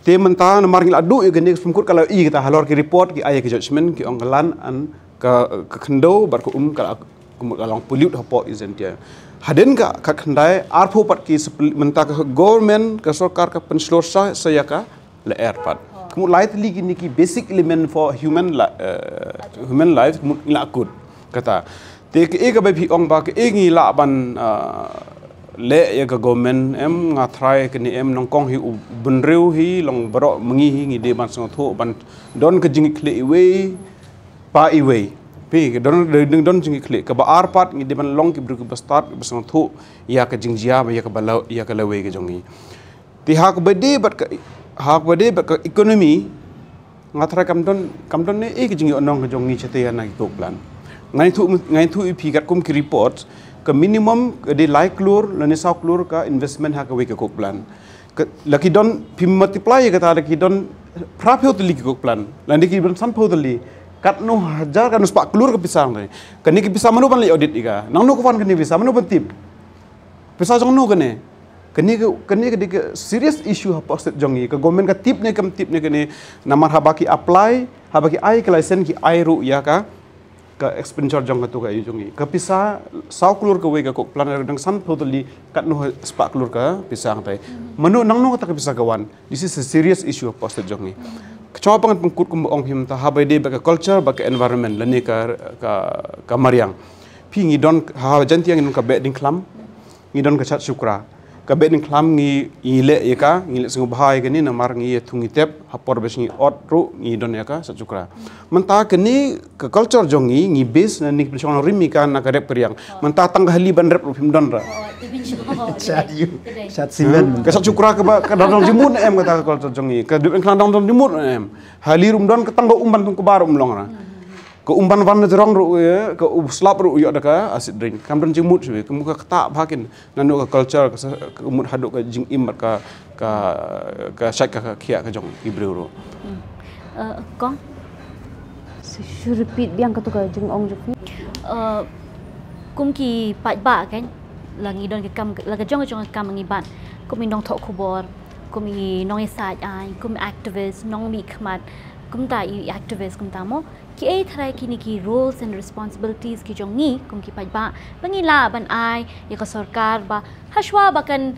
Te mynta namar ngi la duh ïa kane, ka Supreme Court ka la ïohi kata halor ki report, ki ai ïa ki judgment, ki ong ka land and ka, ka khyndew bad ka um ka la, kum ka long pollute hapoh East Jaintia. Hadien ka, ka khyndai, arphew pat ki suppl-, mynta ka government, ka sorkar ka pynshlur sa, sa ïa ka lyer pat. Ka mut lai tylli kine ki basic element for human li-, eh, human life, ka mut ngi la kut. Kata. Te kaei kaba phi ong ba kaei ngi lah ban, eh, leh ïa ka government em, nga tharai kane em, nyngkong hi u bynriew hi, long baroh ma ngi hi, ngi dei ban sngewthuh ban don ka jingkitkhlieh iwei pa iwei. Phi, don, don, don jingkitkhlieh. Kaba ar pat ngi dei ban long ki briew kiba stad, kiba sngewthuh ïa ka jingjia, ïa kaba la, ïa ka lawei ka jong ngi. Te ha kaba dei bad ka, ha kaba dei bad ka economy, nga tharai kam don, kam don ne ei ka jingïohnong ka jong ngi shatei na ki coke plant. Nga ïathuh, nga ïathuh ïa phi katkum ki report, ka minimum ka dei lai klur lane saw klur ka investment ha kawei ka coke plant. Ka, la ki don, phi multiply ïa kata, la ki don phraphew tylli ki coke plant, lane ki don sanphew tylli. Katno hajar, katno spah klur ka pisa hangtei. Kane ka pisa mano ban leit audit ïa ka? Nangno ka wan kane ka pisa, mano ban tip? Pisa jong no kane? Kane ka, kane ka dei ka serious issue hapoh state jong ngi. Ka government ka tip ne kam tip ne kane, namar haba ki apply, haba ki ai ka license, ki ai ruh ïa ka, ka expenditure jong katu ka ïa jong ngi. Ka pisa saw klur kawei ka coke plant, dang sanphew tylli, katno spah klur ka pisa hangtei. Mano, nangno kata ka pisa ka wan? This is a serious issue hapoh state jong ngi. Ka chong pang pynkut kumba ong phi mynta, haba ïadei bad ka culture bad ka environment lane ka, ka, ka mariang. Phi, ngi don ha Jaintia ngi don ka Behdeiñkhlam, ngi don ka Shatshukra. Ka Behdeiñkhlam ngi, ngi leh ïa ka, ngi leh sngewbha ïa kane namar ngi ïathuh ngi tep, ha por ba shi ngi ot ruh ngi don ïa ka Shatshukra. Mynta kane ka culture jong ngi, ngi base na ngi pynshong nongrim ïa ka na ka rep ka riang. Mynta tang ka hali ban rep ruh phim don ra. Shat ïu, shat cement. Ka Shatshukra kaba ka dang don jingmut ne em kata ka culture jong ngi. Ka Behdeiñkhlam dang don jingmut ne em. Hali ruh ym don, ka tang ka um ban tung kaba ruh ym long ra. Ka um ban wan na jrong ruh, eh, ka um slap ruh ïoh da ka acid rain. Kam don jingmut shuh, ka mut ka ktah bha kin. Nangno ka culture, ka sa-, ka mut haduh ka jingim bad ka, ka, ka shait ka, ka khiah ka jong ki briew ruh. Hmm. Eh, Kong? Shu, shu repeat biang katu ka jingong jong phi. Eh, kum ki paidbah kan, la ngi don ka kam, la ka jong ka jong ka kam ngi ban. Kum i nongthoh khubor, kum i nongïasaid aiñ, kum i activist, nongmihkhmat, kumta i activist kumta mo. Kiei tharai kine ki roles and responsibilities ki jong ngi kum ki paidbah ba ngi lah ban ai ïa ka sorkar ba hashwa ba kan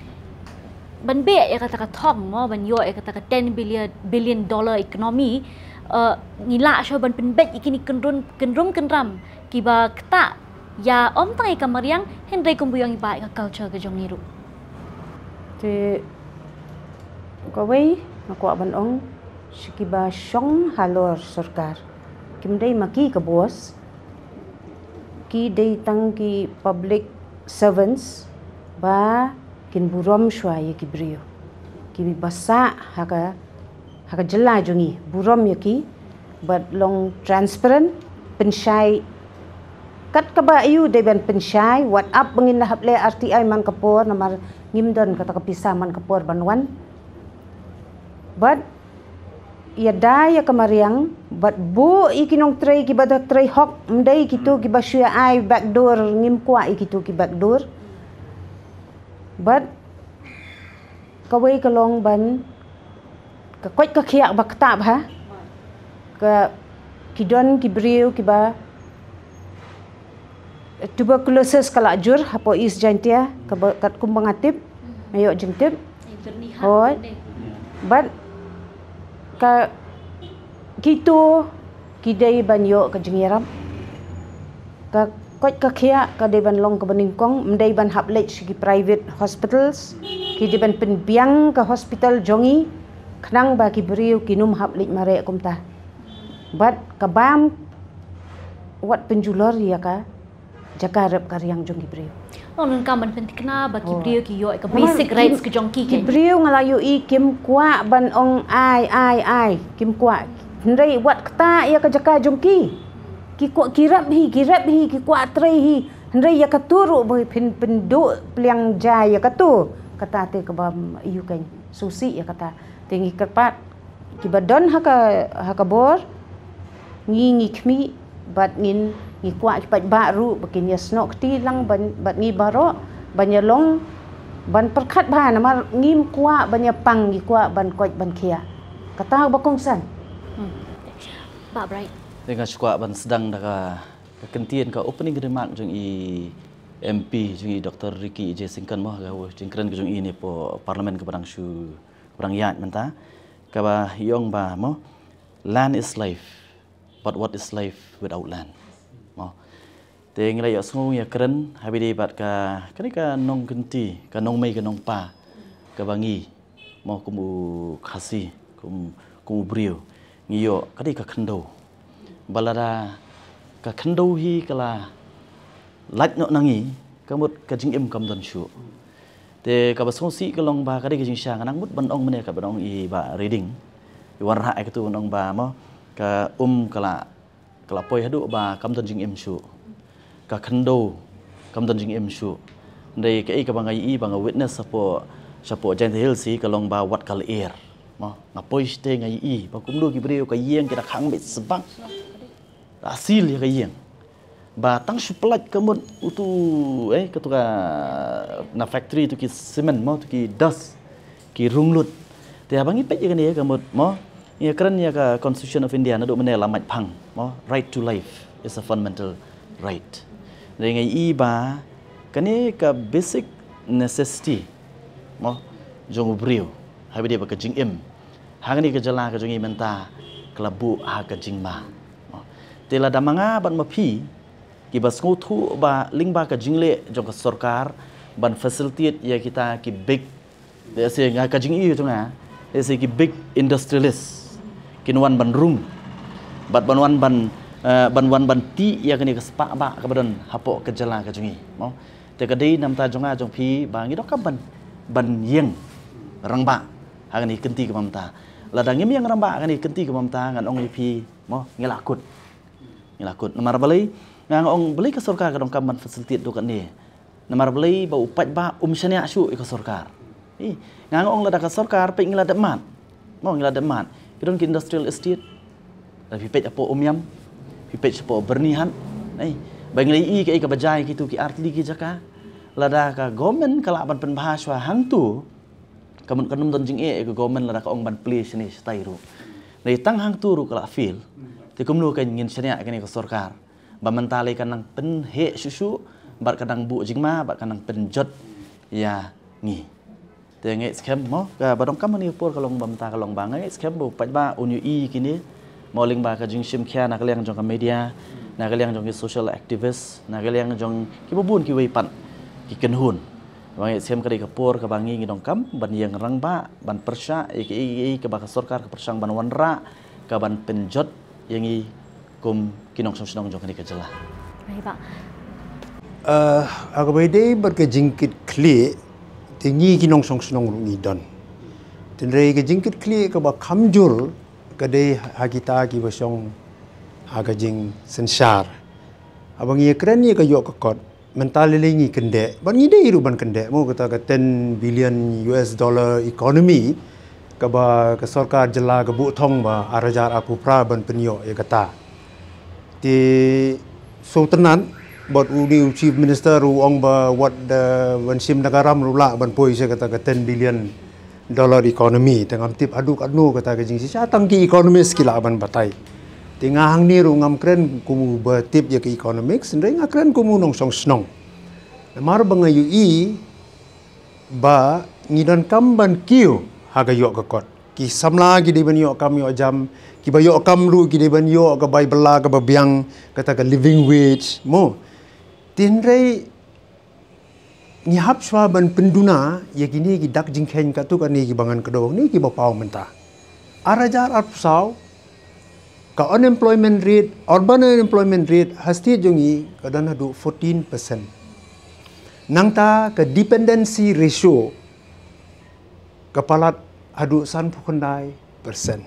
ban beh ïa kata ka thong mo, ban ïoh ïa kata ka ten billion, billion dollar economy, eh, ngi lah shuh ban pynbeit ïa kine ki kynrum, kynrum kynram kiba ktah ïa ym tang ïa ka mariang hynrei kumba ïong ïa ba ïa ka culture ka jong ngi ruh. Te Kawei nga kwah ban ong sha kiba shong halor sorkar, kim dei ma ki ka boss, ki dei tang ki public servants ba kin burom shuwa ïa ki briew, kiba sah ha ka ha ka jylla jong ngi, burom ïa ki bad long transparent, pynshai kat kaba ïoh dei ban pynshai, wat ap ba ngin da hap leh R T I man ka por, namar ngim don kata ka pisa man ka por ban wan. Bad ïada ïa ka mariang bad buh ïa ki nongtrei kiba da trei hok, ym dei kito kiba shu ai backdoor, ngim kwah ïa kito ki backdoor. Bad kawei ka long ban ka koit ka khiah ba ktah bha, ka ki don ki briew kiba tuberculosis ka la jur hapoh East Jaintia, kaba katkum ba nga tip, nga ïoh jingtip. Hoi. Bad ka kito ki dei ban ïoh ka jingïarap. Ka koit ka khiah ka dei ban long kaba nyngkong, ym dei ban hap leit sha ki private hospitals, ki dei ban pynbiang ka hospital jong ngi khnang ba ki briew kin ym hap leit mareh kumta. Bad ka bam wat pynjulor ïa ka jaka rep ka riang jong ki briew. Ngan ong kam ban pynthikna ba ki briew ki ïoh ka basic rights ka jong ki, ki briew nga la ïohi kim kwah ban ong ai ai ai, kim kwah. Hynrei wat ktah ïa ka jaka jong ki. Ki kwah ki rep hi, ki rep hi, ki kwah trei hi. Hynrei ïa katu ruh ba phin pynduh pliang ja ïa katu. Kata te kaba ïoh kan susi ïa kata. Te ngi kyrpad kiba don ha ka ha ka bor, ngi ngi khmih bad ngin ngi kwah ki paidbah ruh ba kin ïa snoh kti lang bad ngi baroh ban ïa long ban pyrkhat bha, namar ngim kwah ban ïa pang, ngi kwah ban koit ban khiah. Kata ba kongsan. Bah Bright. Te nga shu kwah ban sdang da ka ka kyntien ka opening remark jong i M P jong i Doctor Ricky J Syngkon mo, ka jingkren ka jong i ne poh parliament kaba dang shu kaba dang ïaid mynta, kaba ïong ba mo, land is life, but what is life without land? Mo. Te ngi la ïohsngew ïa kren ha bide bad ka kane ka nongkynti, ka nongmei ka nongpa kaba ngi mo kum u Khasi, kum kum u briew ngi ïoh ka dei ka khyndew. Ba lada ka khyndew hi ka la lait noh na ngi, ka mut ka jingim kam don shuh. Te kaba sngewsih ka long ba ka dei ka jingshisha, nga nang mut ban ong mynne kaba ong i Bah Riding, i wanrah ïa katu ban ong ba mo ka um ka la ka la poi haduh ba kam don jingim shuh. Ka khyndew kam don jingim shuh. Hynrei kaei kaba nga ïohi ba nga witness shapoh shapoh Jaintia Hills hi ka long ba wat ka lyer. Mo, nga poi shatei nga ïohi ba kumno ki briew ka ïing ki da khang beit sbak. Da sil ïa ka ïing. Ba tang shu pynlait ka mut utu, eh, katu ka na factory tu ki cement mo, tu ki dust, ki rung lut. Te haba ngi peit ïa kane ka mut mo, ngi kren ïa ka Constitution of India naduh mynne la mait phang mo, right to life is a fundamental right. Te nga ïohi ba kane ka basic necessity mo jong u briew ha bide ba ka jingim ha kane ka jylla ka jong ngi mynta ka la buh ha ka jingma. Mo. Te lada ma nga bad ma phi kiba sngewthuh ba lyngba ka jingleh jong ka sorkar ban facilitate ïa kita ki big, let's say, nga ka jingïohi jong nga, let's say, ki big industrialist kin wan ban rung bad ban wan ban, eh, ban wan ban tih ïa kane ka spah bah kaba don hapoh ka jylla ka jong ngi. Mo. Te ka dei na bynta jong nga jong phi ba ngi donkam ban ban ïeng rangbah ha kane ka kynti kaba mynta. Lada ngim ïeng rangbah ha kane ka kynti kaba mynta ngan ong ïa phi mo ngi la kut. Ngi la kut. Namar balei? Nga ong balei ka sorkar ka donkam ban facilitate ïa kane. Namar balei? Ba u paidbah um shaniah shuh ïa ka sorkar. Ih, nga ong lada ka sorkar peit ngi la dep mad. Mo ngi la dep mad. Ki don ki industrial estate. Lada phi peit hapoh Umiam, phi peit shapoh Byrnihat. Ih, ba ngi la ïohi kaei kaba jia ïa kitu ki artylli ki jaka. Lada ka government ka lah ban pynbha shuwa hangtu, ka mut kan ym don jingeh ïa ka government lada ka ong ban plie shane shatai ruh. Dei tang hangtu ruh ka lah fail. Te kumno kan ngin shaniah ïa kane ka sorkar. Ba mynta lei ka nang pynheh shuh shuh, bad ka nang buh jingma, bad ka nang pynjot ïa ngi. Te nga ngeit skhem mo, kaba donkam ha kane ka por ka long ba mynta ka long ba nga ngeit skhem ba u paidbah un ïohi kine mo lyngba ka jingshim khia na ka liang jong ka media, na ka liang jong ki social activist, na ka liang jong kiba bun kiwei pat ki kynhun. Ba ngi shem ka dei ka por kaba ngi ngi donkam ban ïeng rangbah, ban pyrshah ïa kiei kiei kaba ka sorkar ka pyrshang ban wanrah, ka ban pynjot ïa ngi kum ki nongshong shnong jong kane ka jylla. Baik, Pak. Uh, ha kaba ïadei bad ka jingkitkhlieh, te ngi ki nongshong shnong ruh ngi don. Hynrei ka jingkitkhlieh kaba kham jur ka dei ha kita kiba shong ha ka jingsynshar. Haba ngi ïakren ïa ka ïoh ka kot, mynta lei lei ngi kyndeh, bad ngi dei ruh ban kyndeh, mo, kata ka ten billion U S dollar economy kaba ka sorkar jylla ka buh thong ba ar hajar arphew phra ban pynïoh ïa kata. Te sngewtynnat bad u dei u chief minister u ong ba wat da ban shim da ka ram ruh lah ban poi sha kata ka ten billion dollar economy, te ngam tip haduh katno kata ka jingshisha, tang ki economist ki lah ban batai. Te nga hangne ruh ngam kren kum uba tip ïa ka economics, hynrei nga kren kum u nongshong shnong. Namar ba nga ïohi ba ngi donkam ban kiew ha ka ïoh ka kot. Ki samla ki dei ban ïoh kam ïoh jam, kiba ïoh kam ruh ki dei ban ïoh ka bai bylla kaba biang, kata ka living wage, mo. Te hynrei ngi hap shuwa ban pynduna ïa kine ki dak jingkheiñ katto katne kiba ngan kdew, ne kiba paw mynta. Ar hajar arphew saw, ka unemployment rate, urban unemployment rate ha state jong ngi ka don haduh fourteen percent. Nangta ka dependency ratio ka palat haduh sanphew khyndai percent.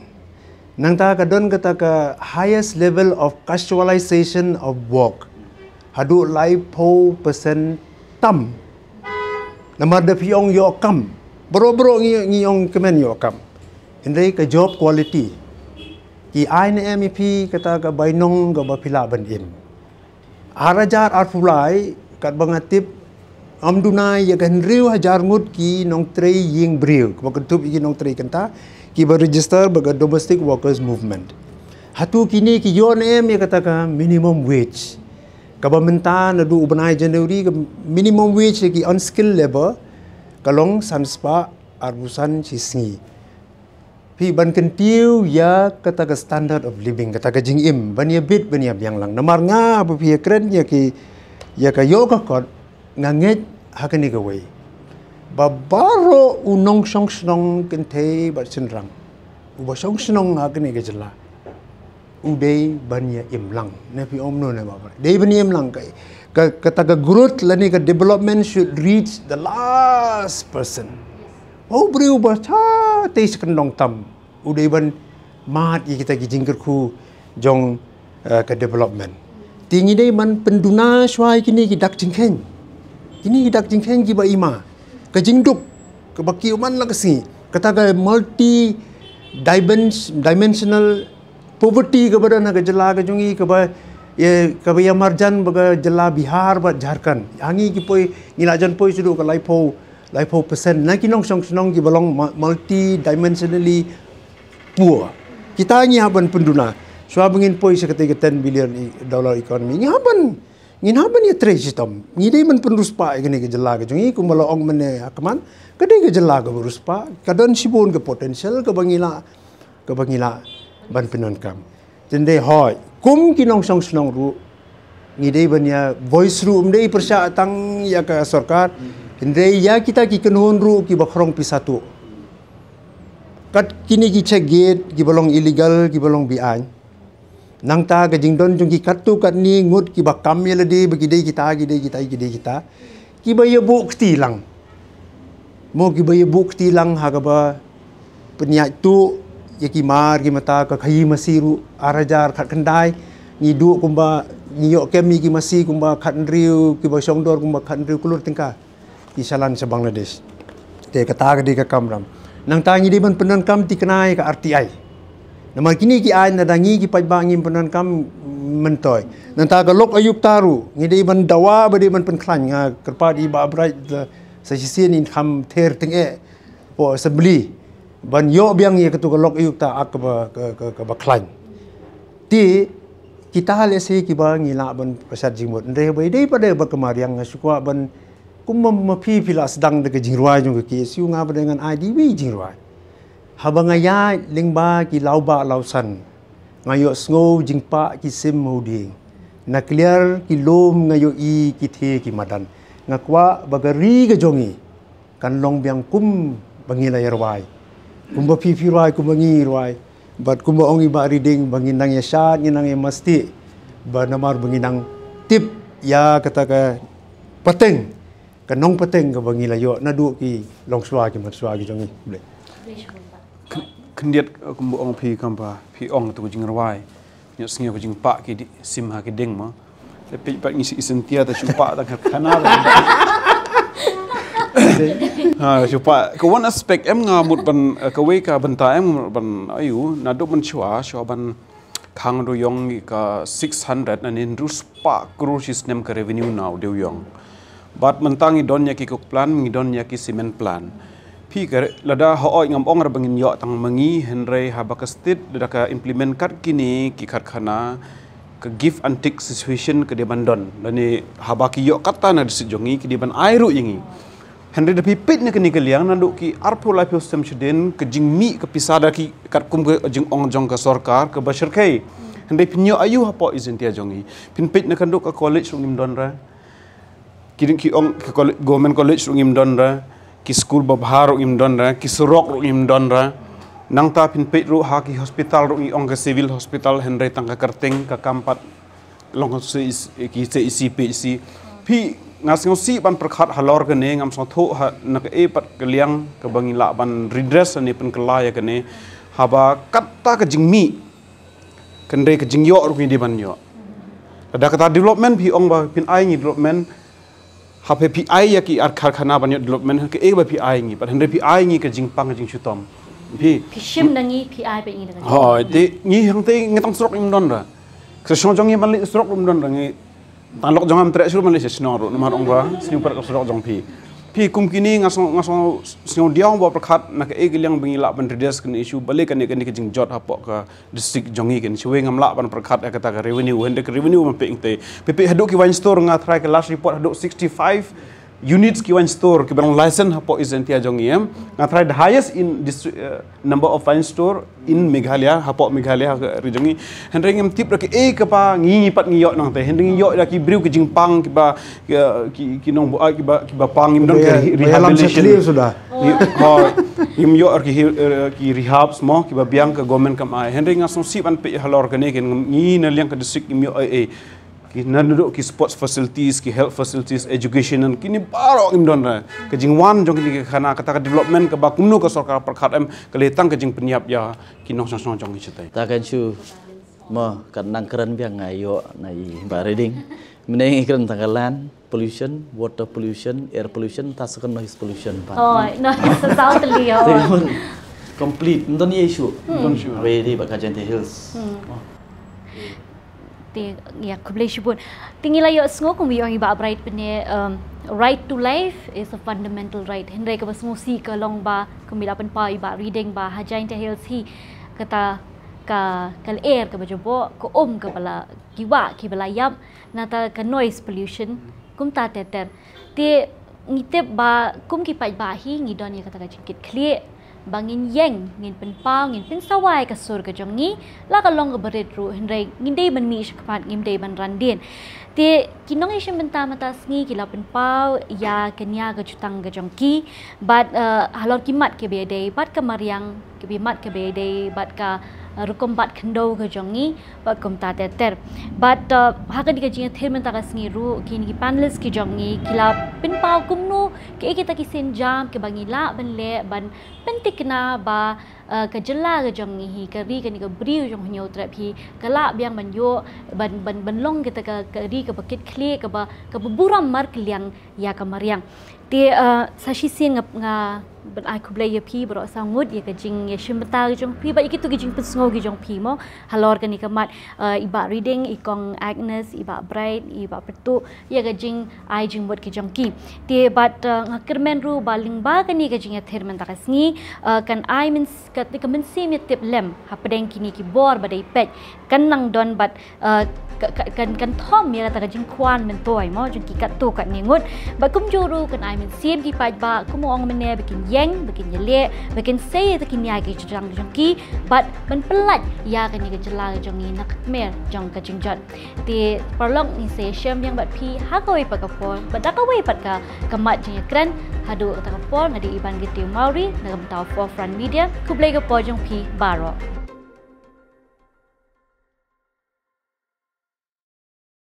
Nangta ka don kata ka highest level of casualization of work, haduh laiphew percent tam. Namar da phi ong ïoh kam, baroh baroh ngi, ngi ong kmen ïoh kam. Hynrei ka job quality, ki ai ne em ïa phi kata ka bainong kaba phi lah ban im. Ar hajar arphew lai, katba nga tip, ym duna ïa ka hynriew hajar ngut ki nongtrei ïing briew, kaba kynthup ïa ki nongtrei kynta, kiba register bad ka domestic workers movement. Hato kine ki ïoh ne em ïa kata ka minimum wage, kaba mynta naduh u bnai January ka minimum wage ïa ki unskilled labour ka long san spah arphew san shi sngi. Phi ban kyntiew ïa kata ka standard of living, kata ka jingim, ban ïa bit, ban ïa biang lang. Namar nga, haba phi ïa kren ïa ki, ïa ka ïoh ka kot, nga ngeit ha kane kawei, ba baroh u nongshong shnong kynthei bad shynrang uba shong shnong ha kane ka jylla, u dei ban ïa im lang. Ne phi ong kumno ne, ba dei ban ïa im lang. Ka, ka, kata ka growth lane ka development should reach the last person. Ba u briew ba shatei shi kyndong tam u dei ban mad ïa kita ki jingkyrkhu jong, eh, ka development. Te ngi dei ban pynduna shuwa ïa kine ki dak jingkheiñ. Kine ki dak jingkheiñ kiba i ma, ka jingduk kaba kiew man la ka sngi, kata ka multi dimension-, dimensional poverty kaba don ha ka jylla ka jong ngi, kaba, eh, kaba ïa marjan bad ka jylla Bihar bad Jharkhand. Ha ngi ki poi, ngi la jan poi shaduh ka laiphew, laiphew percent na ki nongshong shnong kiba long mu-, multi dimensionally poor. Kita ngi hap ban pynduna shuwa ba ngin poi sha kata ka ten billion e-, dollar economy. Ngi hap ban, ngin hap ban ïatrei shitom. Ngi dei ban pynriewspah ïa kane ka jylla ka jong ngi, kumba la ong mynne ha khmat, ka dei ka jylla kaba riewspah, ka don shibun ka potential kaba ngi lah, kaba ngi lah ban pyndonkam. Te hynrei hooid, kum ki nongshong shnong ruh, ngi dei ban ïa voice ruh, ym dei pyrshah tang ïa ka sorkar, hynrei ïa kita ki kynhun ruh kiba khrong pisa tuh. Kat kine ki check gate kiba long illegal, kiba long be-aiñ. Nangta ka jingdon jong ki katto katne ngut kiba kam ïa lade ba ki dei kita, ki dei kita, ki dei kita, kiba ïa buh kti lang. Mo, kiba ïa buh kti lang ha kaba pynïaid tuh ïa ki mar ki mata, ka khaïi masi ruh ar hajar khatkhyndai. Ngi duh kumba, ngi ïoh kem ïa ki masi kumba khathynriew, kiba shong dor kumba khathynriew klur tyngka ki shalan sha Bangladesh. Te kata ka dei ka kamram. Nangta ngi dei ban pyndonkam thikna ïa ka R T I. Namar kine ki aiñ lada ngi ki paidbah ngim pyndonkam, myntoi. Nangta ka lok ayukta ruh ngi dei ban dawa ba dei ban pynkhlaiñ. Nga kyrpad ïa i Bah Bright, eh, sa shisien in kham ther tyngeh hapoh Assembly ban ïoh biang ïa katu ka lok ayukta, ak kaba, ka, ka, kaba khlaiñ. Te kita lehse kiba ngi lah ban pyrshah jingmut. Hynrei ba dei pat de ba ka mariang, nga shu kwah ban, kumba ma phi phi la sdang da ka jingrwai jong ka K S U, nga pat de ngan ai da iwei i jingrwai. Haba nga ïaid lyngba ki lawbah lawsan, nga ïohsngew jingpah ki sim hawdieng. Na kliar ki lum nga ïohi ki thie ki madan. Nga kwah ba ka ri ka jong ngi kan long biang kum ba ngi la ïa rwai. Kum ba phi phi rwai, kum ba ngi rwai. Bad kum ba ong i Bah Riding ba ngi nang ïa shad, ngi nang ïa masti. Ba namar ba ngi nang tip ïa kata ka pateng, ka nongpateng ka ba ngi la ïoh naduh ki longshuwa ki matshuwa ki jong ngi. Khublei. Khyndiat, eh, kum ba ong phi, kam ba phi ong tu ka jingrwai. Ngi sngew ka jingpah ki di, sim ha ki ding mo. Te phi pat ngi shi i Cynthia ta shu pah tang ha khana. Ha, shu pah. Ka one aspect em nga mut ban, eh, kawei ka bynta em nga mut ban, ayu, naduh mynshuwa, shuwa ban khang dewïong ka six hundred na nin rus pa krur shi snem ka revenue na u dewïong. Bad mynta ngi don ïa ki coke plant, ngi don ïa ki cement plant. Phi ka lada hooid ngam ong ra ba ngin ïoh tang ma ngi, hynrei haba ka state lada ka implement kat kine ki karkhana, ka give and take situation ka dei ban don. Lane haba ki ïoh katta na district jong ngi, ki dei ban ai ruh ïa ngi. Hynrei da phi peit na kane ka liang naduh ki arphew laiphew snem shadien, ka jingmih ka pisa da ki katkum ka jingong jong ka sorkar ka ba shyrkhei. Hynrei phin ïoh ayu hapoh i Jaiñtia jong ngi. Phin peit na kanduk ka college ruh ngim don ra. Ki ding ki ong ka college, government college ruh ngim don ra. Ki skul babha ruh ngim don ra. Ki surok ruh ngim don ra. Nangta phin peit ruh ha ki hospital ruh ngi ong ka civil hospital, hynrei tang ka kyrteng, ka kam pat long ka C E C, ki C E C, P H C. Phi, nga sngewsih ban pyrkhat halor kane, ngam sngewthuh ha na kaei pat ka liang ka ba ngi lah ban redress ne pynkylla ïa kane. Haba katta ka jingmih, hynrei ka jingïoh ruh ngi dei ban ïoh. Lada kata development phi ong ba phin ai ngi development, haba phi ai ïa ki ar karkhana ban ïoh development, kaei ba phi ai ngi, pat hynrei phi ai ngi ka jingpang ka jingshitom. Phi Phi shim na ngi, phi ai pat ngi na ka jingpang. Hooid, te ngi hangtei ngi tang surok ngim don ra. Ka shnong jong ngi ban leit surok ruh ngim don ra, ngi tang lok jong ngam treh shuh ban leit sha shnong ruh, namar ong ba sniew pyrkhat ka surok jong phi. Phi kum kine nga sngew, nga sngew, sngewdiaw ba pyrkhat na kaei ka liang ba ngi lah ban redress kane issue, balei kane, kane ka jingjot hapoh ka district jong ngi kane. Shawei ngam lah ban pyrkhat ïa kata ka revenue, hynrei ka revenue ma phi ïeng te. Phi peit haduh ki wine store, nga tharai ka last report haduh sixty-five units ki wine store ki ba long license hapoh East Jaiñtia jong ngi, em. Nga tharai the highest in district, eh, number of wine store in Meghalaya, hapoh Meghalaya ha ka ri jong ngi. Hynrei ngim tip ra kaei kaba ngi, ngi pat ngi ïoh nangtei. Hynrei ngi ïoh ïa ki briew ki jingpang kiba, ki, ki, ki nongbuaid kiba, kiba pang, ngim don ki re-, rehabilitation. Suda. Ngi, ha, ngim ïoh ki hi-, eh, ki rehabs mo, kiba biang ka government kam ai. Hynrei nga sngewsih ban peit halor kane, kin ngi na liang ka district ngim ïoh ei ei. Ki naduh ki sports facilities, ki health facilities, education, kine baroh ngim don ra. Ka jingwan jong kine ki karkhana, kata ka development kaba kumno ka sorkar pyrkhat, em, ka lei tang ka jingpynïap ïa ki nongshong shnong jong ngi shatei. Ta kan shu, mo, kan nang kren biang nga ïoh na i Bah Riding. Mynne ngi kren tang ka land pollution, water pollution, air pollution, ta sa kan noise pollution pat. Oh, noise, sa sa teli, oh. Te complete, ym don issue. Hmm. Ym don issue. Haba ïadei bad ka Jaintia Hills. Hmm. Oh. Te, ïa, khublei shibun. Te ngi la ïohsngew kum ïa ong i Bah Bright pynne, um, right to life is a fundamental right. Hynrei kaba sngewsih ka long ba, kum i la pynpaw i Bah Riding ba ha Jaintia Hills hi, kata ka, ka lyer kaba jaboh, ka um kaba la, ki wah kiba la ïap, nangta ka noise pollution, kumta ter ter. Te ngi tip ba kum ki paidbah hi ngi don ïa kata ka jingkitkhlieh ba ngin ïeng, ngin pynpaw, ngin pynsawa ïa ka sur ka jong ngi, la ka long kaba rit ruh, hynrei ngim dei ban mih shakhmat, ngim dei ban ran dien. Te ki nongïashim bynta mynta sngi ki la pynpaw ïa ka nia ka jutang ka jong ki, bad, eh, halor ki mat kiba ïadei bad ka mariang, kiba mat kiba ïadei bad ka, eh, rukom bat khyndew ka jong ngi, bad kumta ter ter. Bad, uh, ha kane ka jingïathir mynta ka sngi ruh, kine ki panelist ki jong ngi ki la pynpaw kumno, kiei kita ki sienjam kiba ngi lah ban leh ban pynthikna ba, uh, ka jylla ka jong ngi hi, ka ri kane ka Bri u Jong Hynñiewtrep hi, ka lah biang ban ïoh, ban, ban, ban long kita ka, ka ri kaba kitkhlieh, kaba, kaba burom markylliang ïa ka mariang. Te, uh, sa shisien nga, nga ban ai khublei ïa phi baroh saw ngut ïa ka jingïashim bynta ka jong phi, bad ïa kito ki jingpynsngew ki jong phi mo. Halor kane ka mat, uh, i Bah Riding, i Kong Agnes, i Bah Bright, i Bah Pyrtuh, ïa ka jingai jingmut ki jong ki. Te bad, uh, nga kyrmen ruh ba lyngba kane ka jingïathir mynta ka sngi, uh, kan ai myns-, ka, ka mynsiem ïatip lem hapdeng kine ki bor ba dei peit. Kan nang don bad, uh, ka, ka, kan, kan thom ïa kata ka jingkwah myntoi mo jong ki katto katne ngut. Bad kumjuh ruh kan ai mynsiem ki paidbah, kum u ong mynne ba kin ïeng, ba kin ïaleh, ba kin sei ïa kita ki nia ki jingthrang jong ki, bad ban pyllait ïa kane ka jylla jong ngi na ka kmer jong ka jingjot. Te paralok, ngin sa ïashem biang bad phi ha kawei pat ka por, bad da kawei pat ka, ka mat jingïakren, haduh kata ka por nga dei Iban Gitiew Mawrie na ka bynta Forefront Media, khublei ka por jong phi baroh.